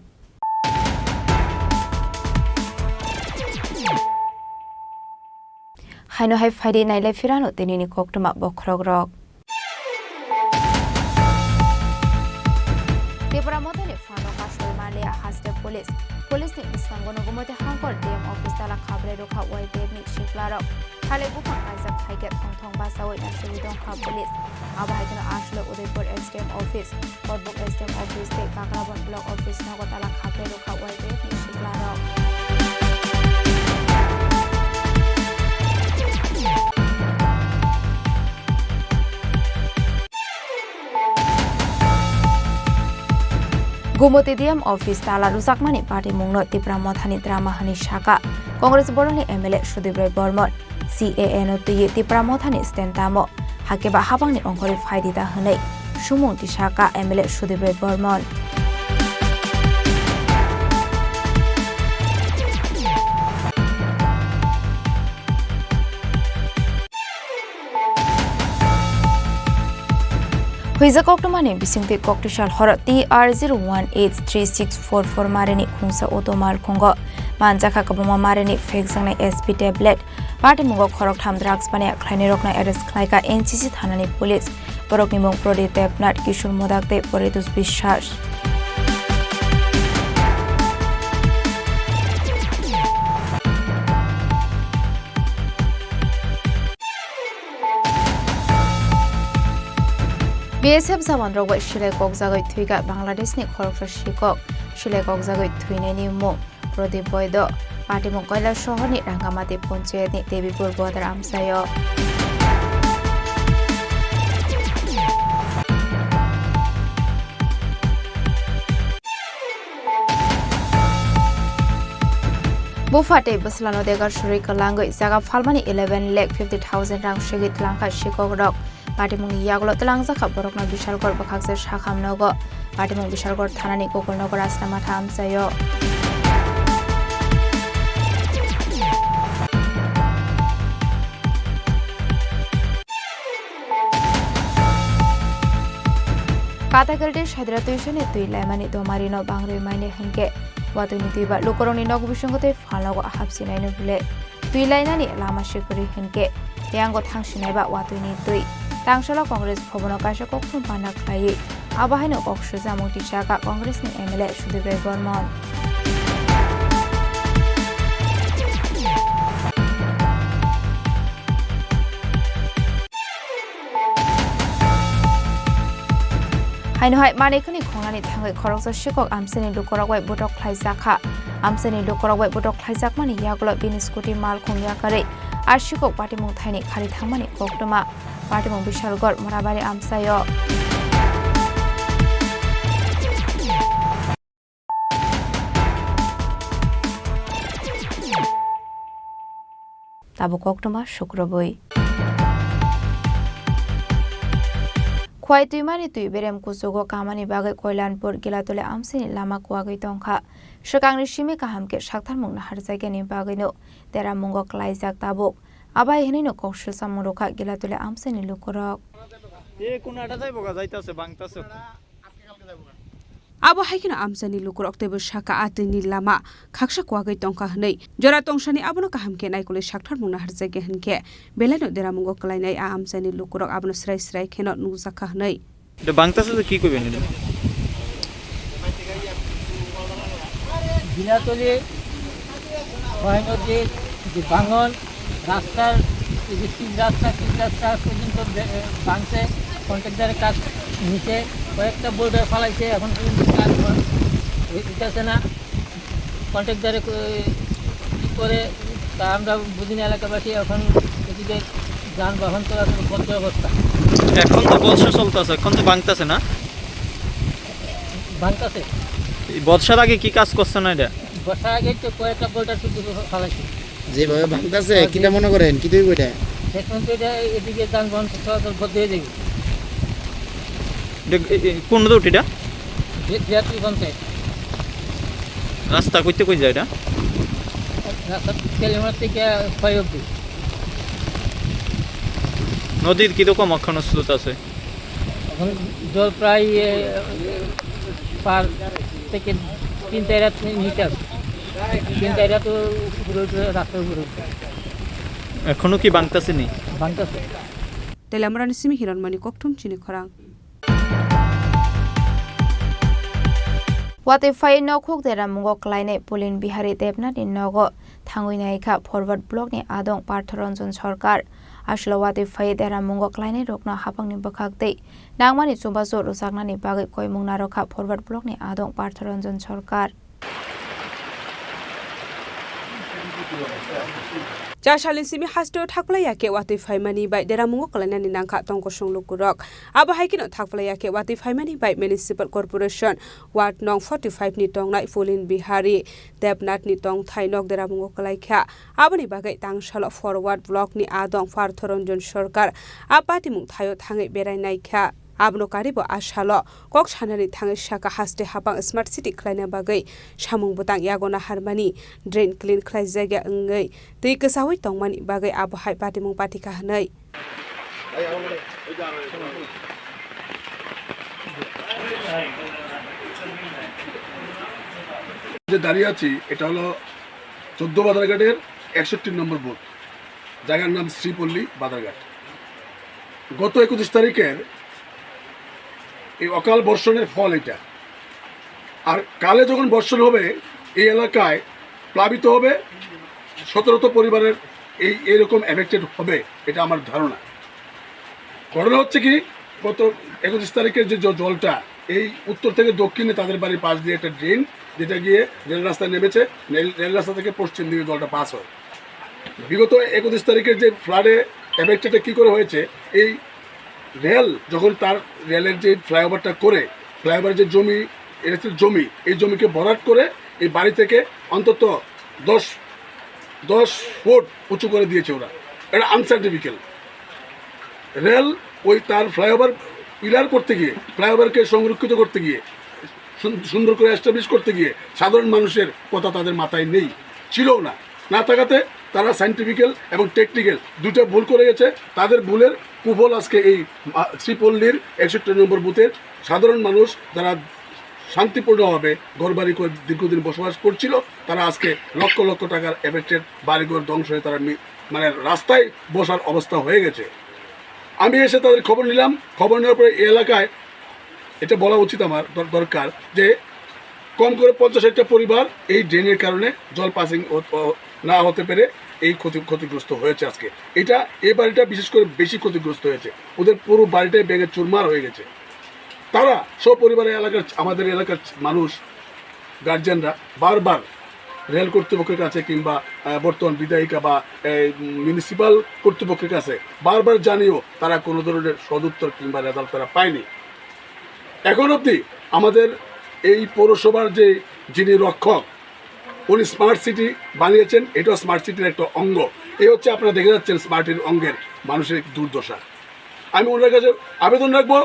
Haino hai phaidi nailai phirano tinini koktwma bokhorokrok. Tipra Mothani phano kasui manliya haste police. Police ni bwskango no Gumoti Hangkor D M office tala khabrwi rwkha Y T F ni siklarok. Thalai buphang kaijak hai khe thong thong bachaui naisingwi tongkha police. Abo hai kheno aswk Udaipur S D M office, Korbuk S D M office tei Kakrabon block office nogo tala khabrwi rwkha Y T F ni siklarok. Gumoti D M office tala rwjakmani patimungno Tipra Mothani drama hwnwi saka Congress borokni M L A Sudip Roy Bormon. C A A no twiwi Tipra Mothani stand tamo, hakhe ba habangni ongkhorwi phaidi ta hwnwi sumung tisaka M L A Sudip Roy Bormon. Huijak koktwmani bisingtwi koktwsal horo T R zero one H three six four four marini khungsa auto malkhungo manjakha kwbangma marini phekjaknai S P tablet. Patimungo khoroktham drugs baniya khlainairokno arrest khlaikha N C C thanani police. Borokni mung Prodip Debnath, Kishore Modak tei Paritos Biswas. B S F jawanrok bai silai kokjagwi thwikha Bangladeshni khoroksa sikok. Silai kokjagwi thwinaini mung Prodip Boido, patimung Kailasohorni Rangamati Ponchayatni Debipur Bodar amchaio. Bupha tei bwslano degar surwi kwlangwi jaga phalmani eleven lakh fifty thousand rang segwi twlangkha sikokrok. Patimungni yagulo twlangjakha borokno Bishalgarh bwkhaksa sakham nogo. Patimung Bishalgarh thanani Gokul Nagar Rajna Matha amchaio. Katakelti Sadra Tuisani twi laimani domarino bangrwi maini hinkhe watwini twi ba lukurokni nok bisingo tei phalnogo hapsinaino bwle. Twi lainani lama sikwrwi hinkhe teyango thangsinai ba watwini twi. Tangsalo Congress bhobono kaisa kokthum panda khlaiwi abo haino kok sujamung tisaka Congressni M L A Sudip Roy Bormon. Haino hai manwi khwnwi khongnani thangwi khoroksa sikok amchaini lukurok bai botok khlaijakha. Amchaini lukurok bai botok khlaijakmani yagulo bini scooty malkhung yakarwi a sikok patimung thaini khari thangmani koktwma. Patimung Bishalgarh Morabari amchaio. Tabuk koktwma sukrubwi. Khwai twimani twi berem kuchugo kamani bagwi Koilanpur Gilatuli amchaini lama kuwagwi tongkha. Swkangni simi kaham khe saktharmung naharjakya ni bagwino deramungo klaijak tabuk. Abai hwnwino kok swsamung rwkha Gilatuli amchaini lukurok. E, kun ata jaibo ga, jaitase, bangtase. Abo hai kheno amchaini lukurok teibo saka a twini lama khaksa kuwagwi tongkha hwnwi. Jora tongsani abono kaham khe naikolwi saktharmung naharjakya hinkhe belaino deramungo kwlainai a amchaini lukurok abono srai srai kheno nukjakha hwnwi. Bangtase to ki koiba nini? Gilatuli, Koinodi, যে ভাঙন, রাস্তার এই যে পিচ রাস্তা, পিচ রাস্তা পর্যন্ত বে-, ভাঙছে, কন্ট্রাক্টরের কাজ নিচে, কয়েকটা বোল্ডার ফালাইছে, এখন পর্যন্ত কাজ হয়, হইতেছে না। কন্ট্রাক্টরে ক-, কি করে তা আমরা বুঝি না এলাকাবাসী, এখন এদিকে যানবাহন চলাচল বন্ধ অবস্থা। এখন তো বর্ষা চলতেছে, এখন তো ভাঙতেছে না? ভাঙতেছে। এই বর্ষার আগে কি কাজ করছে না এটা? বর্ষার আগে তো কয়েকটা বোল্ডার শুধু ফালাইছে। যেভাবে ভাঙতেছে, আর কিটা যে মনে করেন, কি তৈব এটা? এখন তো এটা এদিকে যানবাহন চলাচল বন্ধ হয়ে যাবে। এটা, এ, এ, কোন রোড এটা? যে, জিয়াতুল পঞ্চায়েত। রাস্তা কইতে কই যায় এটা? রাস্তা তেলিমার থেকে খয় অব্দি। নদীর কিরকম এখনো স্রোত আছে? এখন জল প্রায়, এ, পার থেকে তিন চার হাত নিচে আছে। তিন চার হাত উপরে উঠে, রাস্তার উপরে উঠে। এখনো কি ভাঙতেছে নি? ভাঙতেছে। Teliamurani simi Hiranmani Kokthum chini khorang. Watwi phai nokhuk deramungo klainai Pulin Bihari Debnath ni nogo thangwi naikha Forward Block ni adong Partha Ranjan Sarkar. Aswlo watwi phai deramungo klainai rokno hapangni bwkhak tei nangmani chubachu rwchapnani bagwi koimung narwkha Forward Block ni adong Partha Ranjan Sarkar. Cha salni simi hasteo thakphlai ya khe watwi phaimani bai deramungo kwlainani nangkha tongkosong lukurok. Abo hai kheno thakphlai ya khe watwi phaimani bai Municipal Corporation Ward nong forty five ni tongnai Pulin Bihari Debnath ni tongthai nok deramungo kwlaikha. Aboni bagwi tangsalo Forward Block ni adong Partha Ranjan Sarkar a patimung thaio thangwi berai naikha. Abono karibo a salo kok sanani thangwi saka haste hapang smart city khlaina bagwi samung bwtang yago naharmani, drain clean khlaijakya wngwi twi kwchaui tongmani bagwi abo hai patimung patikha hwnwi. যে দাঁড়িয়ে আছি, এটা হলো চোদ্দ বাজারঘাটের একষট্টি নম্বর বুথ, জায়গার নাম শ্রীপল্লী বাজারঘাট। গত একুশ তারিখের এই অকাল বর্ষণের ফল এটা। আর কালে যখন বর্ষণ হবে, এই এলাকায় প্লাবিত হবে, শত শত পরিবারের এই এরকম এফেক্টেড হবে, এটা আমার ধারণা। ঘটনা হচ্ছে কি, গত একুশ তারিখের যে জ-, জলটা এই উত্তর থেকে দক্ষিণে তাদের বাড়ির পাশ দিয়ে একটা ড্রেন, যেটা গিয়ে রেল রাস্তায় নেমেছে, রেল, রেল রাস্তা থেকে পশ্চিম দিকে জলটা পাস হয়। বিগত একুশ তারিখের যে ফ্লাডে এফেক্টেডটা কী করে হয়েছে, এই রেল যখন তার রেলের যে ফ্লাইওভারটা করে, ফ্লাইওভারের যে জমি, এটা ছিল জমি, এই জমিকে ভরাট করে এই বাড়ি থেকে অন্তত দশ, দশ ফুট উঁচু করে দিয়েছে ওরা। এটা আনসার্টিফিকেল। রেল ওই তার ফ্লাইওভার পিলার করতে গিয়ে, ফ্লাইওভারকে সংরক্ষিত করতে গিয়ে, সুন-, সুন্দর করে এস্টাবলিশ করতে গিয়ে সাধারণ মানুষের কথা তাদের মাথায় নেই, ছিলও না। না থাকাতে তারা সায়েন্টিফিক্যাল এবং টেকনিক্যাল দুইটা ভুল করে গেছে। তাদের ভুলের কুফল আজকে এই, আ, শ্রীপল্লীর একষট্টি নম্বর বুথের সাধারণ মানুষ, যারা শান্তিপূর্ণভাবে ঘরবাড়ি করে দীর্ঘদিন বসবাস করছিল, তারা আজকে লক্ষ লক্ষ টাকার এফেক্টেড, বাড়িঘর ধ্বংস হয়ে তারা মি-, মানে রাস্তায় বসার অবস্থা হয়ে গেছে। আমি এসে তাদের খবর নিলাম। খবর নেওয়ার পরে এই এলাকায়, এটা বলা উচিত আমার দর-, দরকার যে কম করে পঞ্চাশ ষাটটা পরিবার এই ড্রেনের কারণে জল পাসিং ও-, ও-, না হতে পেরে এই ক্ষতি-, ক্ষতিগ্রস্ত হয়েছে আজকে। এটা, এই বাড়িটা বিশেষ করে বেশি ক্ষতিগ্রস্ত হয়েছে, ওদের পুরো বাড়িটাই ভেঙে চুরমার হয়ে গেছে। তারা সপরিবারে এলাকার, আমাদের এলাকার মানুষ, গার্জিয়ানরা বারবার রেল কর্তৃপক্ষের কাছে কিংবা, আহ, বর্তমান বিধায়িকা বা এই মিউনিসিপ্যাল কর্তৃপক্ষের কাছে বারবার জানিয়েও তারা কোনো ধরনের সদুত্তর কিংবা রেজাল্ট তারা পায়নি। এখন অবধি আমাদের এই পৌরসভার যে, যিনি রক্ষক, উনি স্মার্ট সিটি বানিয়েছেন, এটাও স্মার্ট সিটির একটা অঙ্গ। এই হচ্ছে আপনারা দেখে যাচ্ছেন স্মার্ট সিটির অঙ্গের মানুষের দুর্দশা। আমি ওনার কাছে আবেদন রাখবো,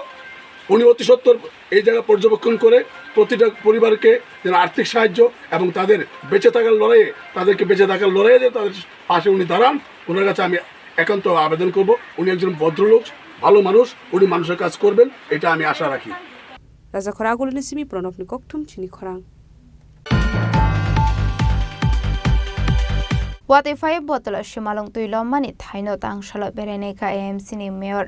উনি অতি সত্বর এই জায়গা পর্যবেক্ষণ করে প্রতিটা পরিবারকে যেন আর্থিক সাহায্য এবং তাদের বেঁচে থাকার লড়াইয়ে, তাদেরকে বেঁচে থাকার লড়াইয়ে যেন তাদের পাশে উনি দাঁড়ান। ওনার কাছে আমি একান্ত আবেদন করব, উনি একজন ভদ্রলোক, ভালো মানুষ, উনি মানুষের কাজ করবেন, এটা আমি আশা রাখি। Rajakhor Agulini simi Pranobni kokthum chini khorang. Watwi phai botolo simalwng twi lommani thaino tangsalo berainai kha A M C ni mayor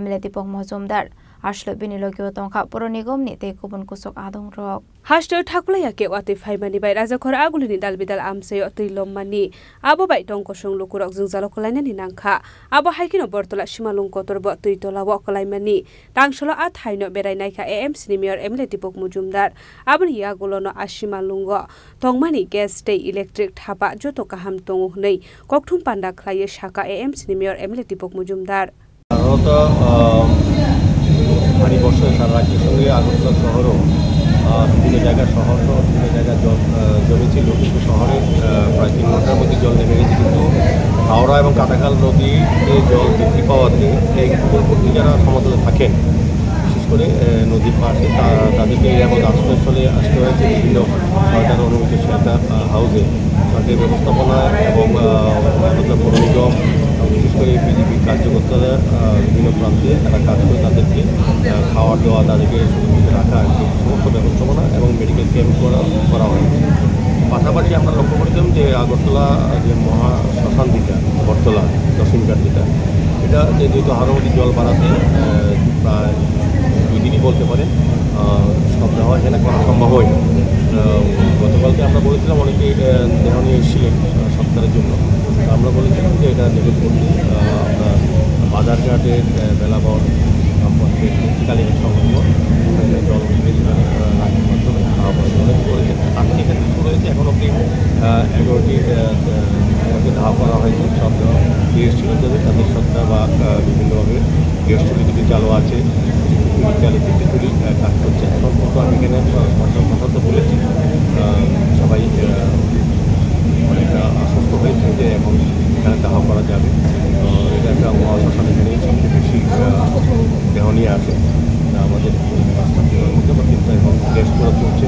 M L A Deepak Mojumdar. Aswk bini logio tongkha Puro Nigom ni tei kubun kusuk adong rok. Hasteo thakphlai ya khe watwi phaimani bai Rajakhor Agulini dal bidal amchaio twi lommani. Abo bai tongkosong lukurok jwngjalo kwlainani nangkha. Abo hai kheno Bortola simalwng kotorbo twi tolao kwlaimani. Tangsalo a thaino berai naikha A M C ni mayor M L A Deepak Mojumdar. Aboni yagulono a simalwngo tongmani gas tei electric thapa joto kaham tongo hwnwi kokthum panda khlaiwi sakha A M C ni mayor M L A Deepak Mojumdar. সাধারণত, আহ, ভারী বর্ষায় সারা রাজ্যের সঙ্গে আগরতলা শহরও, আহ, বিভিন্ন জায়গায় শহর সহ বিভিন্ন জায়গায় জল, আহ, জমেছিল, কিন্তু শহরে, আহ, প্রায় তিন ঘন্টার মধ্যে জল নেমে গেছে, কিন্তু হাওড়া এবং কাটাখাল নদীতে জল বৃদ্ধি পাওয়াতে এই উপকূলবর্তী যারা সমতলে থাকেন, বিশেষ করে, আহ, নদীর পাশে তা-, তাদেরকে নিরাপদ আশ্রয়স্থলে আসতে হয়েছে বিভিন্ন সরকারের অনুমোদিত শেল্টার, আহ, হাউসে। সরকারি ব্যবস্থাপনা এবং, আহ, আগরতলা পৌর নিগম, বিশেষ করে বিজেপি কার্যকর্তারা, আহ, বিভিন্ন প্রান্তে তারা কাজ করে তাদেরকে, আহ, খাওয়া দাওয়া, তাদেরকে সুরক্ষিত রাখা, এই সমস্ত ব্যবস্থাপনা এবং মেডিকেল ক্যাম্প করা, করা হয়। পাশাপাশি আমরা লক্ষ্য করেছিলাম যে আগরতলা যে মহা শ্মশান যেটা, বটতলা দশমী ঘাট যেটা, এটা যে যেহেতু হাওড়া নদীর জল বাড়াতে, আহ, প্রায় দুই দিনই বলতে পারেন, আহ, সব দেওয়া এখানে করা সম্ভব হয়নি। আহ, গতকালকে আমরা বলেছিলাম অনেকে, আহ, দেহ নিয়ে এসেছিলেন, আহ, সৎকারের জন্য। তো আমরা বলেছিলাম যে এটা নেগেট করতে, আহ, আমরা বাজারঘাটের, আহ, বেলাবর, আহ, পথে কালীঘাট সংলগ্ন, আহ, জল উঠে সেখানে, আহ, লাঠির মাধ্যমে ধাওয়া করা হয়েছে। অনেকে করেছেন। আজকে এখান থেকে শুরু হয়েছে, এখন অবধি, আহ, এগারোটি, আহ, আহ, এগারোটি ধাওয়া করা হয়েছে। সব ধরনের বিএসটি মধ্যে তাদের সত্তা বা, আহ, বিভিন্নভাবে বিএসটি চালু আছে। চালিয়ে খিচুড়ি, আহ, কাজ করছে। এখন পর্যন্ত আমি এখানে, আহ, সরকার কথা তো বলেছি, আহ, সবাই, আহ, অনেকটা আশ্বস্ত হয়েছে যে এখন এখানে দাহ করা যাবে। তো এটা একটা মহাশ্মশান, এখানেই সবচেয়ে বেশি, আহ, দেহ নিয়ে আসে। তা আমাদের পাঁচটা ফ্লোরের মধ্যে বা তিনটা এখন রেস্ট করা চলছে,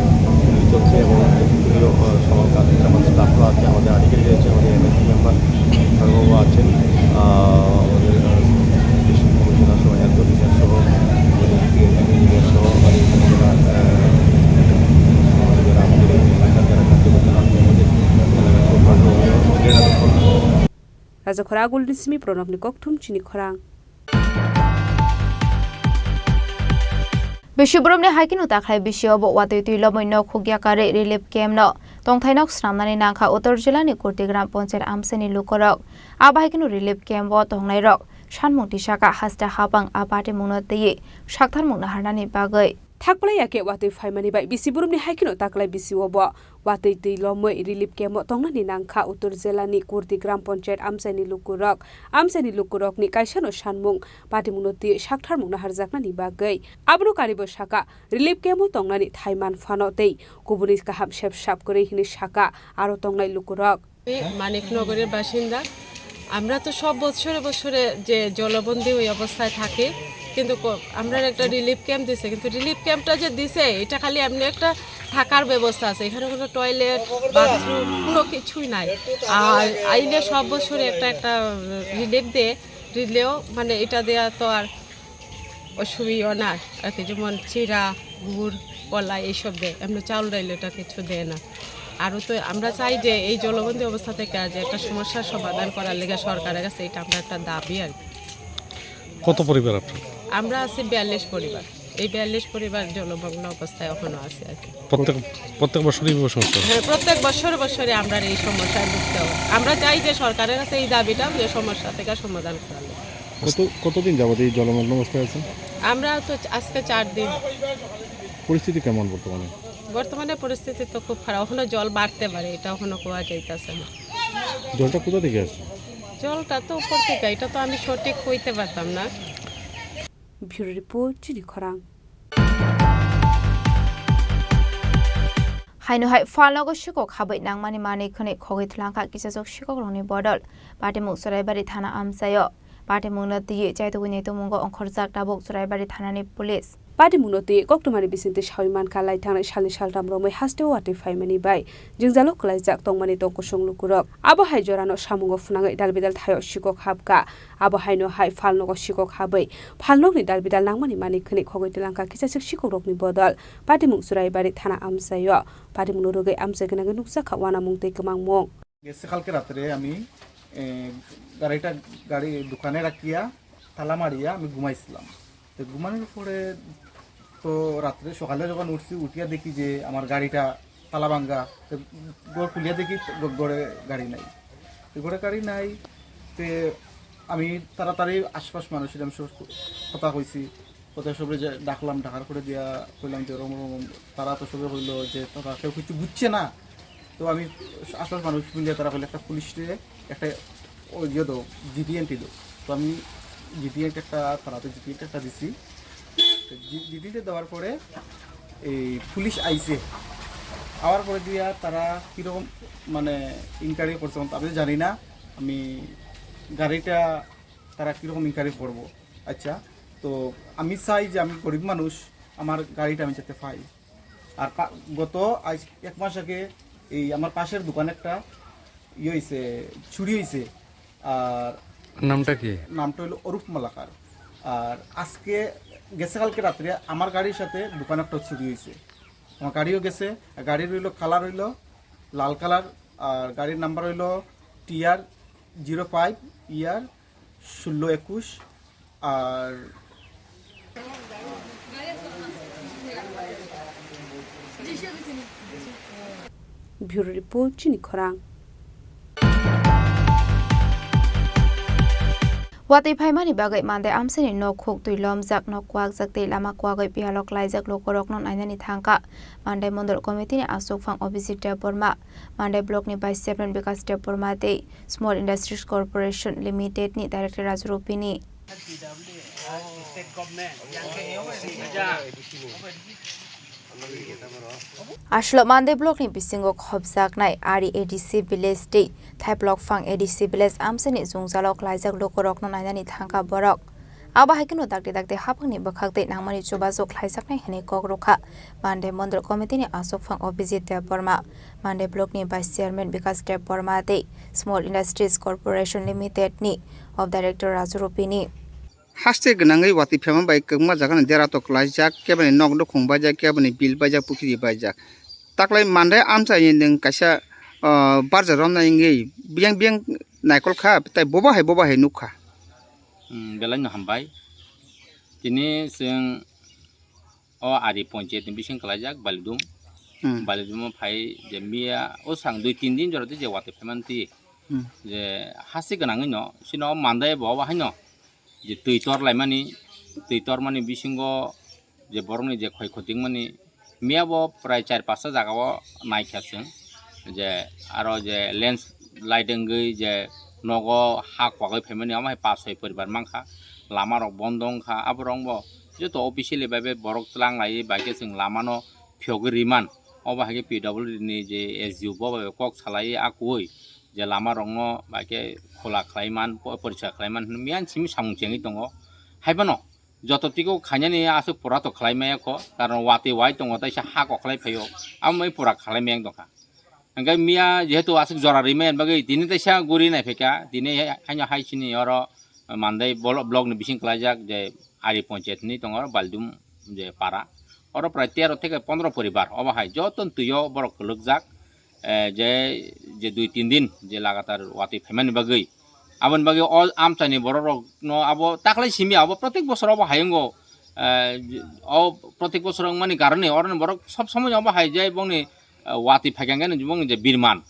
চলছে এবং, আহ, সবার কাছে আমার স্টাফরা আছে, আমাদের আধিকারিক আছে, আমাদের এমএসপি মেম্বার স্যারবাবু আছেন, আহ, আমাদের, আহ, ডিস্ট্রিক্ট কমিশনার সহ, হেলথ অফিসার সহ, আমাদের পিএইচই ইঞ্জিনিয়ার সহ, আমাদের এখানে যারা, আহ, আমাদের যারা আমাদের এই এলাকার যারা কার্যকর্তা আছেন, আমাদের এলাকার সরকার সহ, Rajakhora Agulni simi Pranabni kokthum chini khorang. Bisi boromni hai kheno takhlai bisio bo watwi twi lomwi nok khukya karwi relief camp no tongthai nok swnamnani nangkha Uttor jilani Kurti Gram Panchayat amchaini lukurok. Abo hai kheno relief camp o tongnairok sanmung tisaka hasta hapang a patimungno twiwi saktharmung naharnani bagwi. Thakplai ya khe watwi phaimani bai bisi boromni hai kheno takhlai bisio bo watwi twi lomwi relief camp o tongnani nangkha Uttor jilani Kurti Gram Panchayat amchaini lukurok. Amchaini lukurokni kaisano sanmung patimungno twi saktharmung naharjaknani bagwi. Abono karibo saka relief camp o tongnani thaiman phano tei kubuni kaham sep sap kwrwi hwnwi saka aro tongnai lukurok. আমি মানিকনগরের বাসিন্দা। আমরা তো সব বছরে বছরে যে জলবন্দি ওই অবস্থায় থাকি, কিন্তু ক-, আমরা একটা রিলিফ ক্যাম্প দিছে, কিন্তু রিলিফ ক্যাম্পটা যে দিছে, এটা খালি এমনি একটা থাকার ব্যবস্থা আছে, এখানে কোনো টয়লেট, বাথরুম, কোনো কিছুই নাই। আর আইলে সব বছরে একটা একটা রিলিফ দেয়, দিলেও মানে এটা দেয়া তো আর অসুবিধা না আর কি, যেমন চিড়া, গুড়, কলা এইসব দেয়, এমনি চাউল ডাইল এটা কিছু দেয় না। আরও তো আমরা চাই যে এই জলবন্দি অবস্থা থেকে আজ একটা সমস্যার সমাধান করার লেগে সরকারের কাছে এটা আমরা একটা দাবি আর কি। কত পরিবার আপনার? আমরা আছি বিয়াল্লিশ পরিবার। এই বিয়াল্লিশ পরিবার জলমগ্ন অবস্থায় এখনো আছে আর কি। প্রত্যেক, প্রত্যেক বছরই এই সমস্যা হয়? হ্যাঁ, প্রত্যেক বছর বছরে আমরা এই সমস্যায় ভুগতে হয়। আমরা চাই যে সরকারের কাছে এই দাবিটা যে সমস্যা থেকে সমাধান করার লেগে। কত, কতদিন যাবত এই জলমগ্ন অবস্থায় আছেন? আমরা তো আজকে চার দিন। পরিস্থিতি কেমন বর্তমানে? বর্তমানে পরিস্থিতি তো খুব খারাপ, এখনো জল বাড়তে পারে, এটা এখনো কোয়া যাইতেছে না। জলটা কোথা থেকে আসছে? জলটা তো উপর থেকে, এটা তো আমি সঠিক কইতে পারতাম না। Bureau Report, Chini Khorang. Haino hai phalnogo sikok habwi nangmani manwi khwnwi khogwi thwlangkha kisachwk sikokrokni bodol. Patimung Churaibari thana amchaio patimungno twiwi chaitugwini tongmungo ongkhorjak tabuk Churaibari thanani police. Patimungno twiwi koktwmani bisingtwi sawi mankha, lai thangnai salni saltham romwi hasteo watwi phaimani bai jwngjalo kwlaijak tongmani tong kusung lukurok. Abo hai jorano samungo phwnangwi dalbidal thaio sikok habkha. Abo haino hai phalnogo sikok habwi phalnokni dalbidal nangmani manwi khwnwi khogwi twlangkha kisachwk sikokrokni bodol. Patimung Churaibari thana amchaio patimungno rwgwi amchai gwnangwi nukjakha uanamung tei kwmangmung. গেছে কালকে রাত্রে আমি, এ, গাড়িটা গাড়ি দোকানে রাখিয়া তালা মারিয়া আমি ঘুমাইছিলাম। তো ঘুমানোর পরে তো রাত্রে সকালে যখন উঠছি, উঠিয়া দেখি যে আমার গাড়িটা তালা ভাঙ্গা। তো ঘর খুলিয়া দেখি তো ঘ-, ঘরে গাড়ি নাই। তো ঘরে গাড়ি নাই, তে আমি তাড়াতাড়ি আশপাশ মানুষের আমি সব কথা কইছি। কথা সবরে যে ডাকলাম, ডাকার পরে দিয়া কইলাম যে ওরম ওরম। তারা তো সবে কইলো যে তারা কেউ কিছু বুঝছে না। তো আমি আশপাশ মানুষ মিলিয়া তারা কইলো একটা পুলিশরে একটা ও ইয়ে দাও, জিডি এন্ট্রি দাও। তো আমি জিডি এন্ট্রি একটা, তারা তো জিডি এন্ট্রি একটা দিছি। তো জি-, জিডি এন্ট্রি দেওয়ার পরে এই পুলিশ আইছে, আওয়ার পরে দিয়া তারা কিরকম মানে ইনকোয়ারি করছে, আমি তো জানি না। আমি গাড়িটা তারা কিরকম ইনকোয়ারি করবো। আচ্ছা, তো আমি চাই যে আমি গরিব মানুষ, আমার গাড়িটা আমি যাতে পাই। আর পা-, গত আজ এক মাস আগে এই আমার পাশের দোকানে একটা ইয়ে হইছে, চুরি হইছে। আর নামটা কি? নামটা হলো অরূপ মালাকার। আর আজকে, গেছে কালকে রাত্রে আমার গাড়ির সাথে দোকানে একটা চুরি হইছে। আমার গাড়িও গেছে, আর গাড়ির হইলো কালার হইলো লাল কালার, আর গাড়ির নাম্বার হইলো টিআর জিরো ফাইভ ইয়ার ষোলো একুশ। আর Bureau Report, Chini Khorang. Watwi phaimani bagwi Mandai amchaini nok khuk twi lomjak, nok kwakjak tei lama kwagwi piyalo klaijak lukurokno nainani thangkha Mandai Mondol Committee ni aswkphang Abhijit Debbarma, Mandai Block ni Vice Chairman Bikash Debbarma tei Small Industries Corporation Limited ni Director Raju Rupini. Aswk Mandai Block ni bisingo khopjaknai Ari A D C Village tei Thaiplokphang A D C Village amchaini jwngjalo klaijak lukurokno nainani thangkha borok. Abo hai kheno dakti dakti haphangni bwkhak tei nangmani chubachu khlaijaknai hwnwi kok rwkha Mandai Mondol Committee ni aswkphang Abhijit Debbarma, Mandai Block ni Vice Chairman Bikash Debbarma tei Small Industries Corporation Limited ni of Director Raju Rupini. Haste gwnangwi watwi phema bai kwbangma jagani dera tok klaijak, keboni nok nukhung baijak, keboni bill baijak, pukhiri baijak. Taklai Mandai amchaini nwng kaisa, ah, barja romnai wngwi biyang biyang naikol kha, tei bobo hai bobo hai nuk kha. Hmm, belai no hambai. Tini chwng o Ari Panchayat ni bising klaijak Balidum. Hmm. Balidum o phai je miya o sang dui tin din jora twi je watwi phaimani twi. Hmm. Je haste gwnangwi no, sino Mandai bo obo haino je twi tor laimani, twi tormani bisingo je borokni je khoi khoti wngmani, miya bo prai char pasta jaga o naikha chwng, je aro je landslide wngwi je nogo ha kwagwi phaimani, omo hai pas soi poribar mankha, lama rok bondo wngkha, aborok bo joto officially bai bai borok chwlang laiwi bai khe chwng lama no phiyogwi riman, obo hai khe P W D ni je S D O bo bai kok salaiwi a kuwi je lama rok no bai khe khula khlai man, po-, porisa khlai man hwnwi miyan simi samung chengwi tongo. Hai phano joto twigo khainani aswk pura to khlai maya kho, karon watwi wai tongo, taisa ha kokhlai phaio, amo mai pura khlai maya wng tongkha. Hwnkhe miya jehetu aswk jora rimani bagwi tini taisa guri nai phaikha, tini haino hai chini oro Mandai blo-, block ni bising klaijak je Ari Panchayat hinwi tongo oro Balidum je para, oro prai tero theke pondro poribar obo hai joto twio borok kwlwkjak. Eh, je, je dui tin din je lagatar watwi phaimani bagwi. Aboni bagwi o amchaini borok rokno abo taklai simi abo protek bosor obo hayungo, eh, je, o protek bosor wngmani karone oroni borok sob somoi obo hai je bongni, eh, watwi phaikha hwnkhe bongni je birman,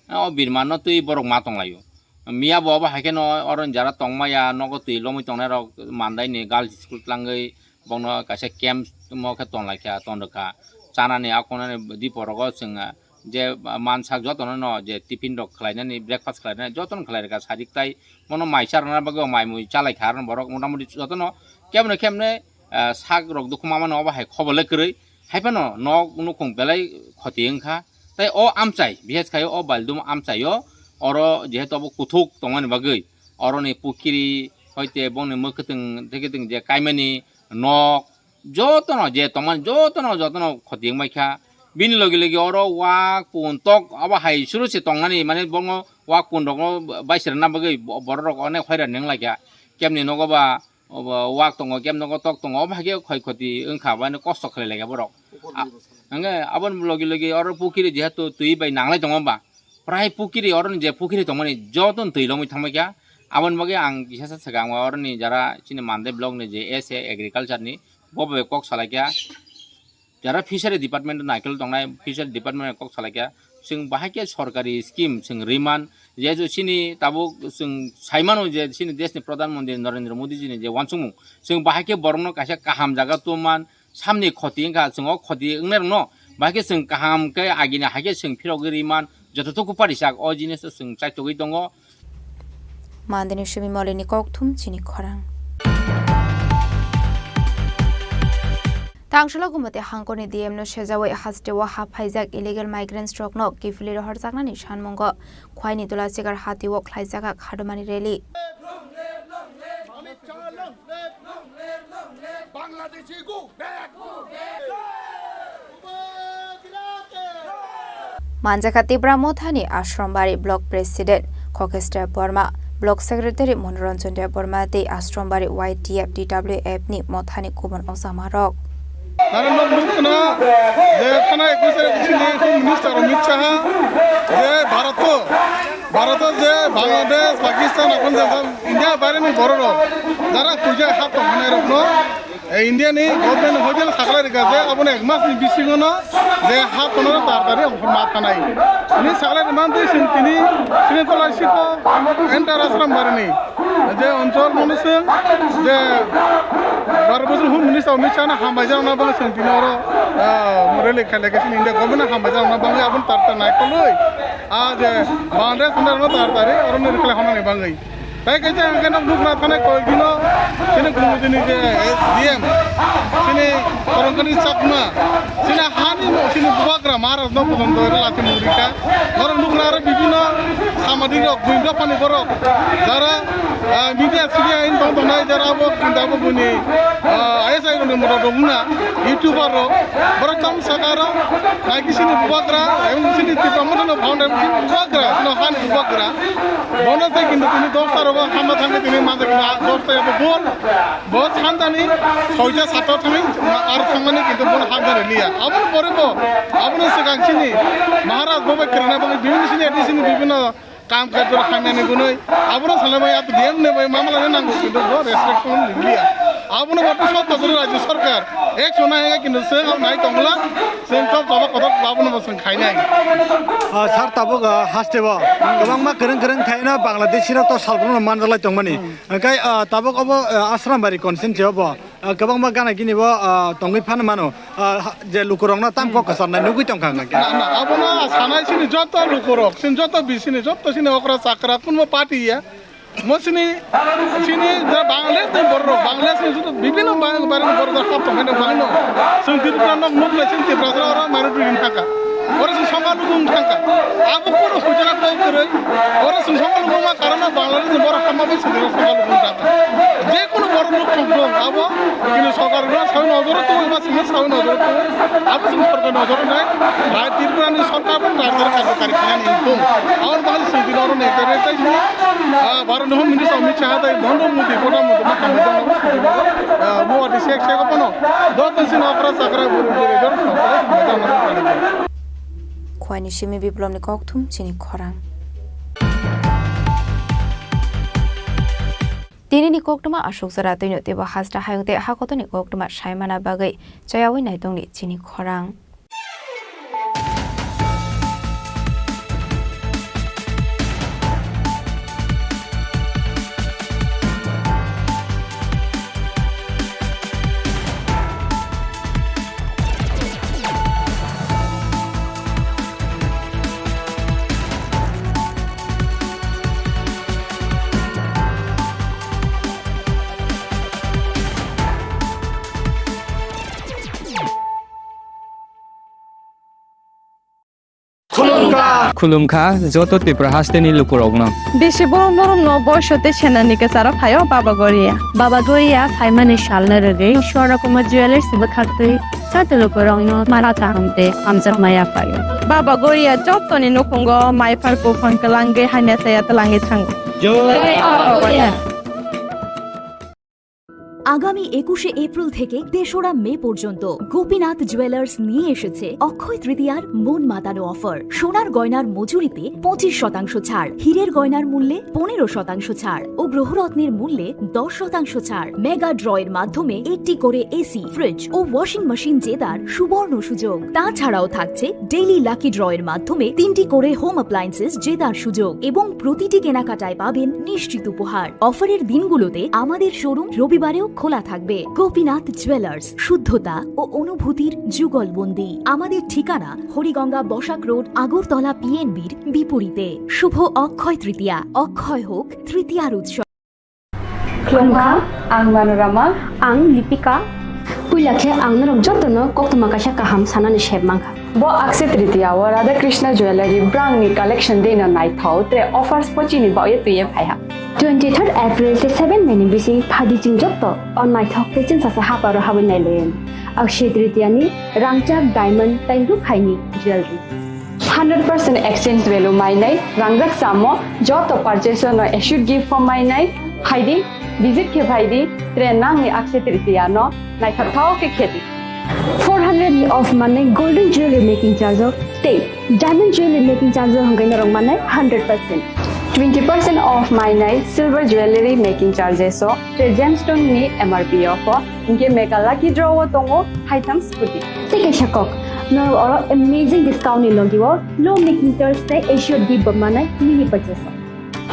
eh, o birmanno twi borok ma tonglaio. Miya bo obo hai kheno oroni jara tongmaya nogo twi lomwi tongnai rok Mandaini girls school tlangwi bongno kaisa camp mo khe tonlaikha, tonrwkha. Chanani akonani diporogo chwng, ah, je mansak jotono no je tiffin rok khlainani, breakfast khlainani jotono khlai rwkha, sarik tai bono mai charwna bagwi mai mui chalaikha, aro borok motamoti jotono keboni keboni, ah, sak rok dukhu mamano obo hai khobole kwrwi, hai phano nok nukhung belai khoti wngkha. Tei o amchai, bises khai o Balidum amchaio, oro jehetu abo kuthuk tongmani bagwi, oroni pukiri, hoite bongni mwkhwtwng, theketwng je kaimani nok, jotono je tongmani, jotono, jotono khoti wngbaikha. Bini logi logi oro wak, pun, tok, abo hai suru se tongnani, mane, bongo wak, pun rokno baisirna bagwi bo-, borok rok onek hoira nenglaikha. Kemni nogo ba, obo wak tongo, kem nogo tok tongo, obo hai khe khoi khoti wngkha, abo ani kosto khlai laikha borok. A-, hwnkhe aboni logi logi oro pukiri jehetu twi bai nanglai tongo ba, prai pukiri, oroni je pukiri tongmani jotono twi lomwi thangbaikha. Aboni bagwi ang kisa sa swkang o oroni jara chini Mandai block ni je S A agriculture ni, bo bai kok salaikha. Jara fishery department naikol tongnai, fishery department kok salaikha. Chwng bahai khe sorkari scheme chwng riman, je je chini tabuk chwng saimano je chini deshni Pradhan Mantri Narendra Modi ji ni je wansukmung, chwng bahai khe borokno kaisa kaham jaga tubman, samni khoti wngkha, chwng o khoti wngnai rokno bahai khe chwng kaham khe agini hai khe chwng phirogwi riman, joto tuku parisak o jinis chwng chaitogwi tongo. Mandini Sumi Molini kokthum chini khorang. Tangsolo Gumati hangkoni D M no sejawi hasteo haphaijak illegal migrants rokno kiphilwi rohorjaknani sanmungo Khwaini Tulasigar hatio khlaijak khadumani rally. Manjakha Tipra Mothani Ashrombari Block President Khokes Debbarma, Block Secretary Monoranjan Debbarma tei Ashrombari Y T F T W F ni Mothani kubun ojamarok. Narendra Modi khna je thana ekus tarik bising ni Home Minister Amit Shah je Bharat, Bharat je Bangladesh, Pakistan, Afghanistan, India baire ni borok rok jara kuja hap tong hanai rok no India ni government hotel sakhlai rwkha je abono ek mas ni bisingo no je ha tono tar tari ongkhorma thanai. Ni sakhlai rwmani twi chwng tini chini tolai siko enter Ashram Bari ni je onchol mono chwng je baro bosor Home Minister Amit Shah no hambai jakna bagwi chwng tini oro, ah, rally khailai khe chini India government no hambai jakna bagwi abono tar tar naikolwi, ah, je Bangladesh no tar tari oro ni rwkhlai hwnani bagwi. Tai kaisa hwnkhe nok nukna thanai koi dino chini Gumudini je D M, chini Korongkani Chakma, chini hani mo-, chini bubagra Maharaj no pojoto ere lati murika. Norok nukna aro bibino samadi rok, buino phani borok, jara, ah, media sidi ain tong tongnai, jara abo kinta abo buni, ah, I S I rok ni moto rok wngna, YouTuber rok, borok tamo saka aro, naiki chini bubagra, ebong chini Tipra Motha no founder, chini bubagra, no hani bubagra. Bono se kintu tini dosta rogo hama thangkhe tini manja kintu dosta abo bol. Bo santani soita satta thangwi ar thangmani kintu bono hamjani liya. Aboni pore bo, aboni swkang chini Maharaj bo bai kwrwngna bagwi bibhinno chini A D C ni bibhinno kam kajor hamyani gunoi. Abono salai bai abo D M ni bai mamla ni nango kintu bo respect phone liya. Abono bo to sot tokoro Rajya Sarkar action nai kintu se nai tongla. Chwng tok tok kotor abono bo chwng khainai. Ah, sir, tabuk, ah, haste bo kwbangma kwrwng kwrwng khaino Bangladeshi rok to salbrum no manjalai tongmani. Hmm. Hwnkhe, ah, tabuk obo, ah, Ashram Bari constituency obo, ah, kwbangma gana gini bo, ah, tongwi phano mano. Ah, ha, je lukurokno tam kok kwcharnai nugwi tongkha hwnkhe. Na, na, abono sanai sini joto lukurok, sini joto bisini, joto sini okra chakra, kunbo party ya. Mo sini, sini je Bangladesh ni borok, Bangladesh ni joto bibhinno bang-, bari ni borok hap tong haino, haino. Chwng Tripura nok nuk lai, chwng Tripura sara oro minority ring thangkha. Oro chwng songkha lubung thangkha. Abo kono hujana kok kwrwi. Oro chwng songkha lubung ma karon no Bangladesh ni borok hapma bai chwng songkha lubung thangkha. Je kono borok nuk thong thong, abo kini sorkar no sawi nojoro twi, eba chwng sawi nojoro twi. Abo chwng sorkar nojoro nai. Hai Tripura ni sorkar bo rajya karjakari khainani wngthung. Aboni bagwi chwng tini oro nai, tei, tei, tei, ah, Bharat ni Home Minister Amit Shah tei Narendra Modi, Pradhan Mantri, ah, Modi sek sek phano joto chini okra chakra bwrwi bwrwi joto Khwani simi Biplobni kokthum chini khorang. Tinini koktwma aswk jora twino teibo hasta hayung tei hakotorni koktwma saimana bagwi chayawi naitongni chini khorang. Khulumkha. Khulumkha joto Tripura hasteni lukurokno. Bisi borok norokno boiso tei senani kwcharo phaio Baba Goria. Baba Goria phaimani salno rwgwi Swarna Kumar Jewellers bwkhaktwi joto lukurokno mara kaham tei hamjakma yaphaio. Baba Goria jotoni nukhungo maiphar buphang kwlangwi hamya saya twlangwi thango. Jai Baba Goria. আগামী একুশে এপ্রিল থেকে তেসরা মে পর্যন্ত গোপীনাথ জুয়েলার্স নিয়ে এসেছে অক্ষয় তৃতীয়ার মন মাতানো অফার। সোনার গয়নার মজুরিতে পঁচিশ শতাংশ ছাড়, হীরের গয়নার মূল্যে পনেরো শতাংশ ছাড় ও গ্রহরত্নের মূল্যে দশ শতাংশ ছাড়। মেগা ড্রয়ের মাধ্যমে একটি করে এসি, ফ্রিজ ও ওয়াশিং মেশিন জেতার সুবর্ণ সুযোগ। তাছাড়াও থাকছে ডেইলি লাকি ড্রয়ের মাধ্যমে তিনটি করে হোম অ্যাপ্লায়েন্সেস জেতার সুযোগ এবং প্রতিটি কেনাকাটায় পাবেন নিশ্চিত উপহার। অফারের দিনগুলোতে আমাদের শোরুম রবিবারেও খোলা থাকবে। গোপীনাথ জুয়েলার্স, শুদ্ধতা ও অনুভূতির যুগলবন্দি। আমাদের ঠিকানা হরিগঙ্গা বসাক রোড, আগরতলা পিএনবির বিপরীতে। শুভ অক্ষয় তৃতীয়া, অক্ষয় হোক তৃতীয়ার উৎসব। Khulumkha, ang Manorama. Ang Lipika. Puila khe ang norok jotono koktwma kaisa kaham sanani sep mankha. Bo Akshaya Tritiya o Radha Krishna Jewellery brangni collection dino naithok tre offers pochini baoye twiye phaiha. Twenty third April tei seven May ni bising phaidi chwng jotto o naithok tei chwngsacha haparo habwi nailaiyani. Akshaya Tritiya ni rangchak diamond tei rukhaini jewellery. Hundred percent exchange value mainai, rangjak chamo, joto purchase no assured gift bo mainai, phaidi, visit khe phaidi, tre nangni Akshaya Tritiya no naithok thao khe khedi. Four hundred off manai golden jewelry making charge o tei diamond jewelry making charge o hwnkhe norok manai hundred percent. Twenty percent off mainai silver jewelry making charges o tre gemstone ni M R P o pho Hinkhe mega lucky draw o tongo haitham scooty. Tei kaisa kok, norok oro amazing discount ni logi o low making charge tei assured gift bo manai mini purchase o.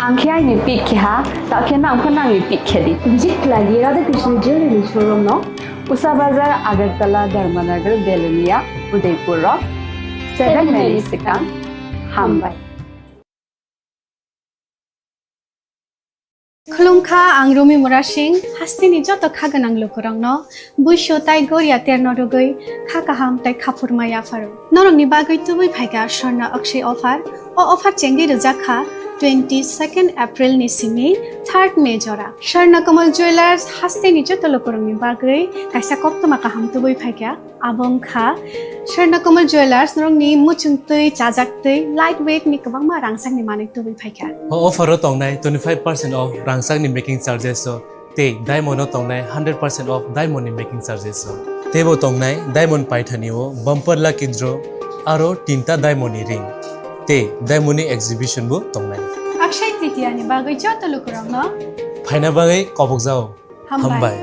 Ang khe aini pick khe ha, ta khe nang khe nangni pick khe di. Visit khlai di Radha Krishna Jewelry ni showroom no. Usa Bazar, Agartala, Dharmanagar, Belonia, Udaipur rok. Seven minutes swkang. Hambai. Khulumkha, ang Rumi Murasing, hasteni joto kha gwnang lukurokno buisu tai goria terno rwgwi kha kaham tai khaphurma yapharo. Norokni bagwi tubui phaikha Swarna Akshay offer. O offer chengwi rwjakha twenty-second April ni simi third May jora. Swarna Kamal Jewelers hasteni joto lukurokni bagwi kaisa koktwma kaham tubui phaikha. Abo wngkha Swarna Kamal Jewelers, norokni muchung twi, chajak twi, light weight ni kwbangma rangchakni manwi tubui phaikha. O offer o tongnai twenty-five percent off rangchakni making charges o tei diamond o tongnai hundred percent off diamond ni making charges o. Teibo tongnai diamond paithani o bumper lucky draw aro tinta diamond ni ring tei diamond ni exhibition bo tongnai. Akshay Tritiya ni bagwi joto lukurokno phaina bagwi kobokjao. Hambai. Hambai.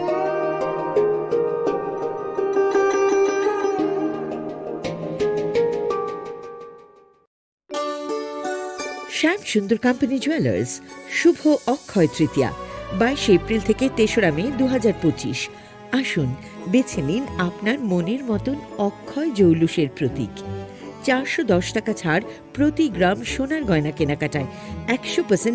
শ্যাম সুন্দর company jewellers, শুভ অক্ষয় তৃতীয়া, বাইশে এপ্রিল থেকে তেসরা মে দু হাজার পঁচিশ। আসুন, বেছে নিন আপনার মনের মতন অক্ষয় জৌলুসের প্রতীক। চারশো দশ টাকা ছাড় প্রতি গ্রাম সোনার গয়না কেনাকাটায়, একশো পার্সেন্ট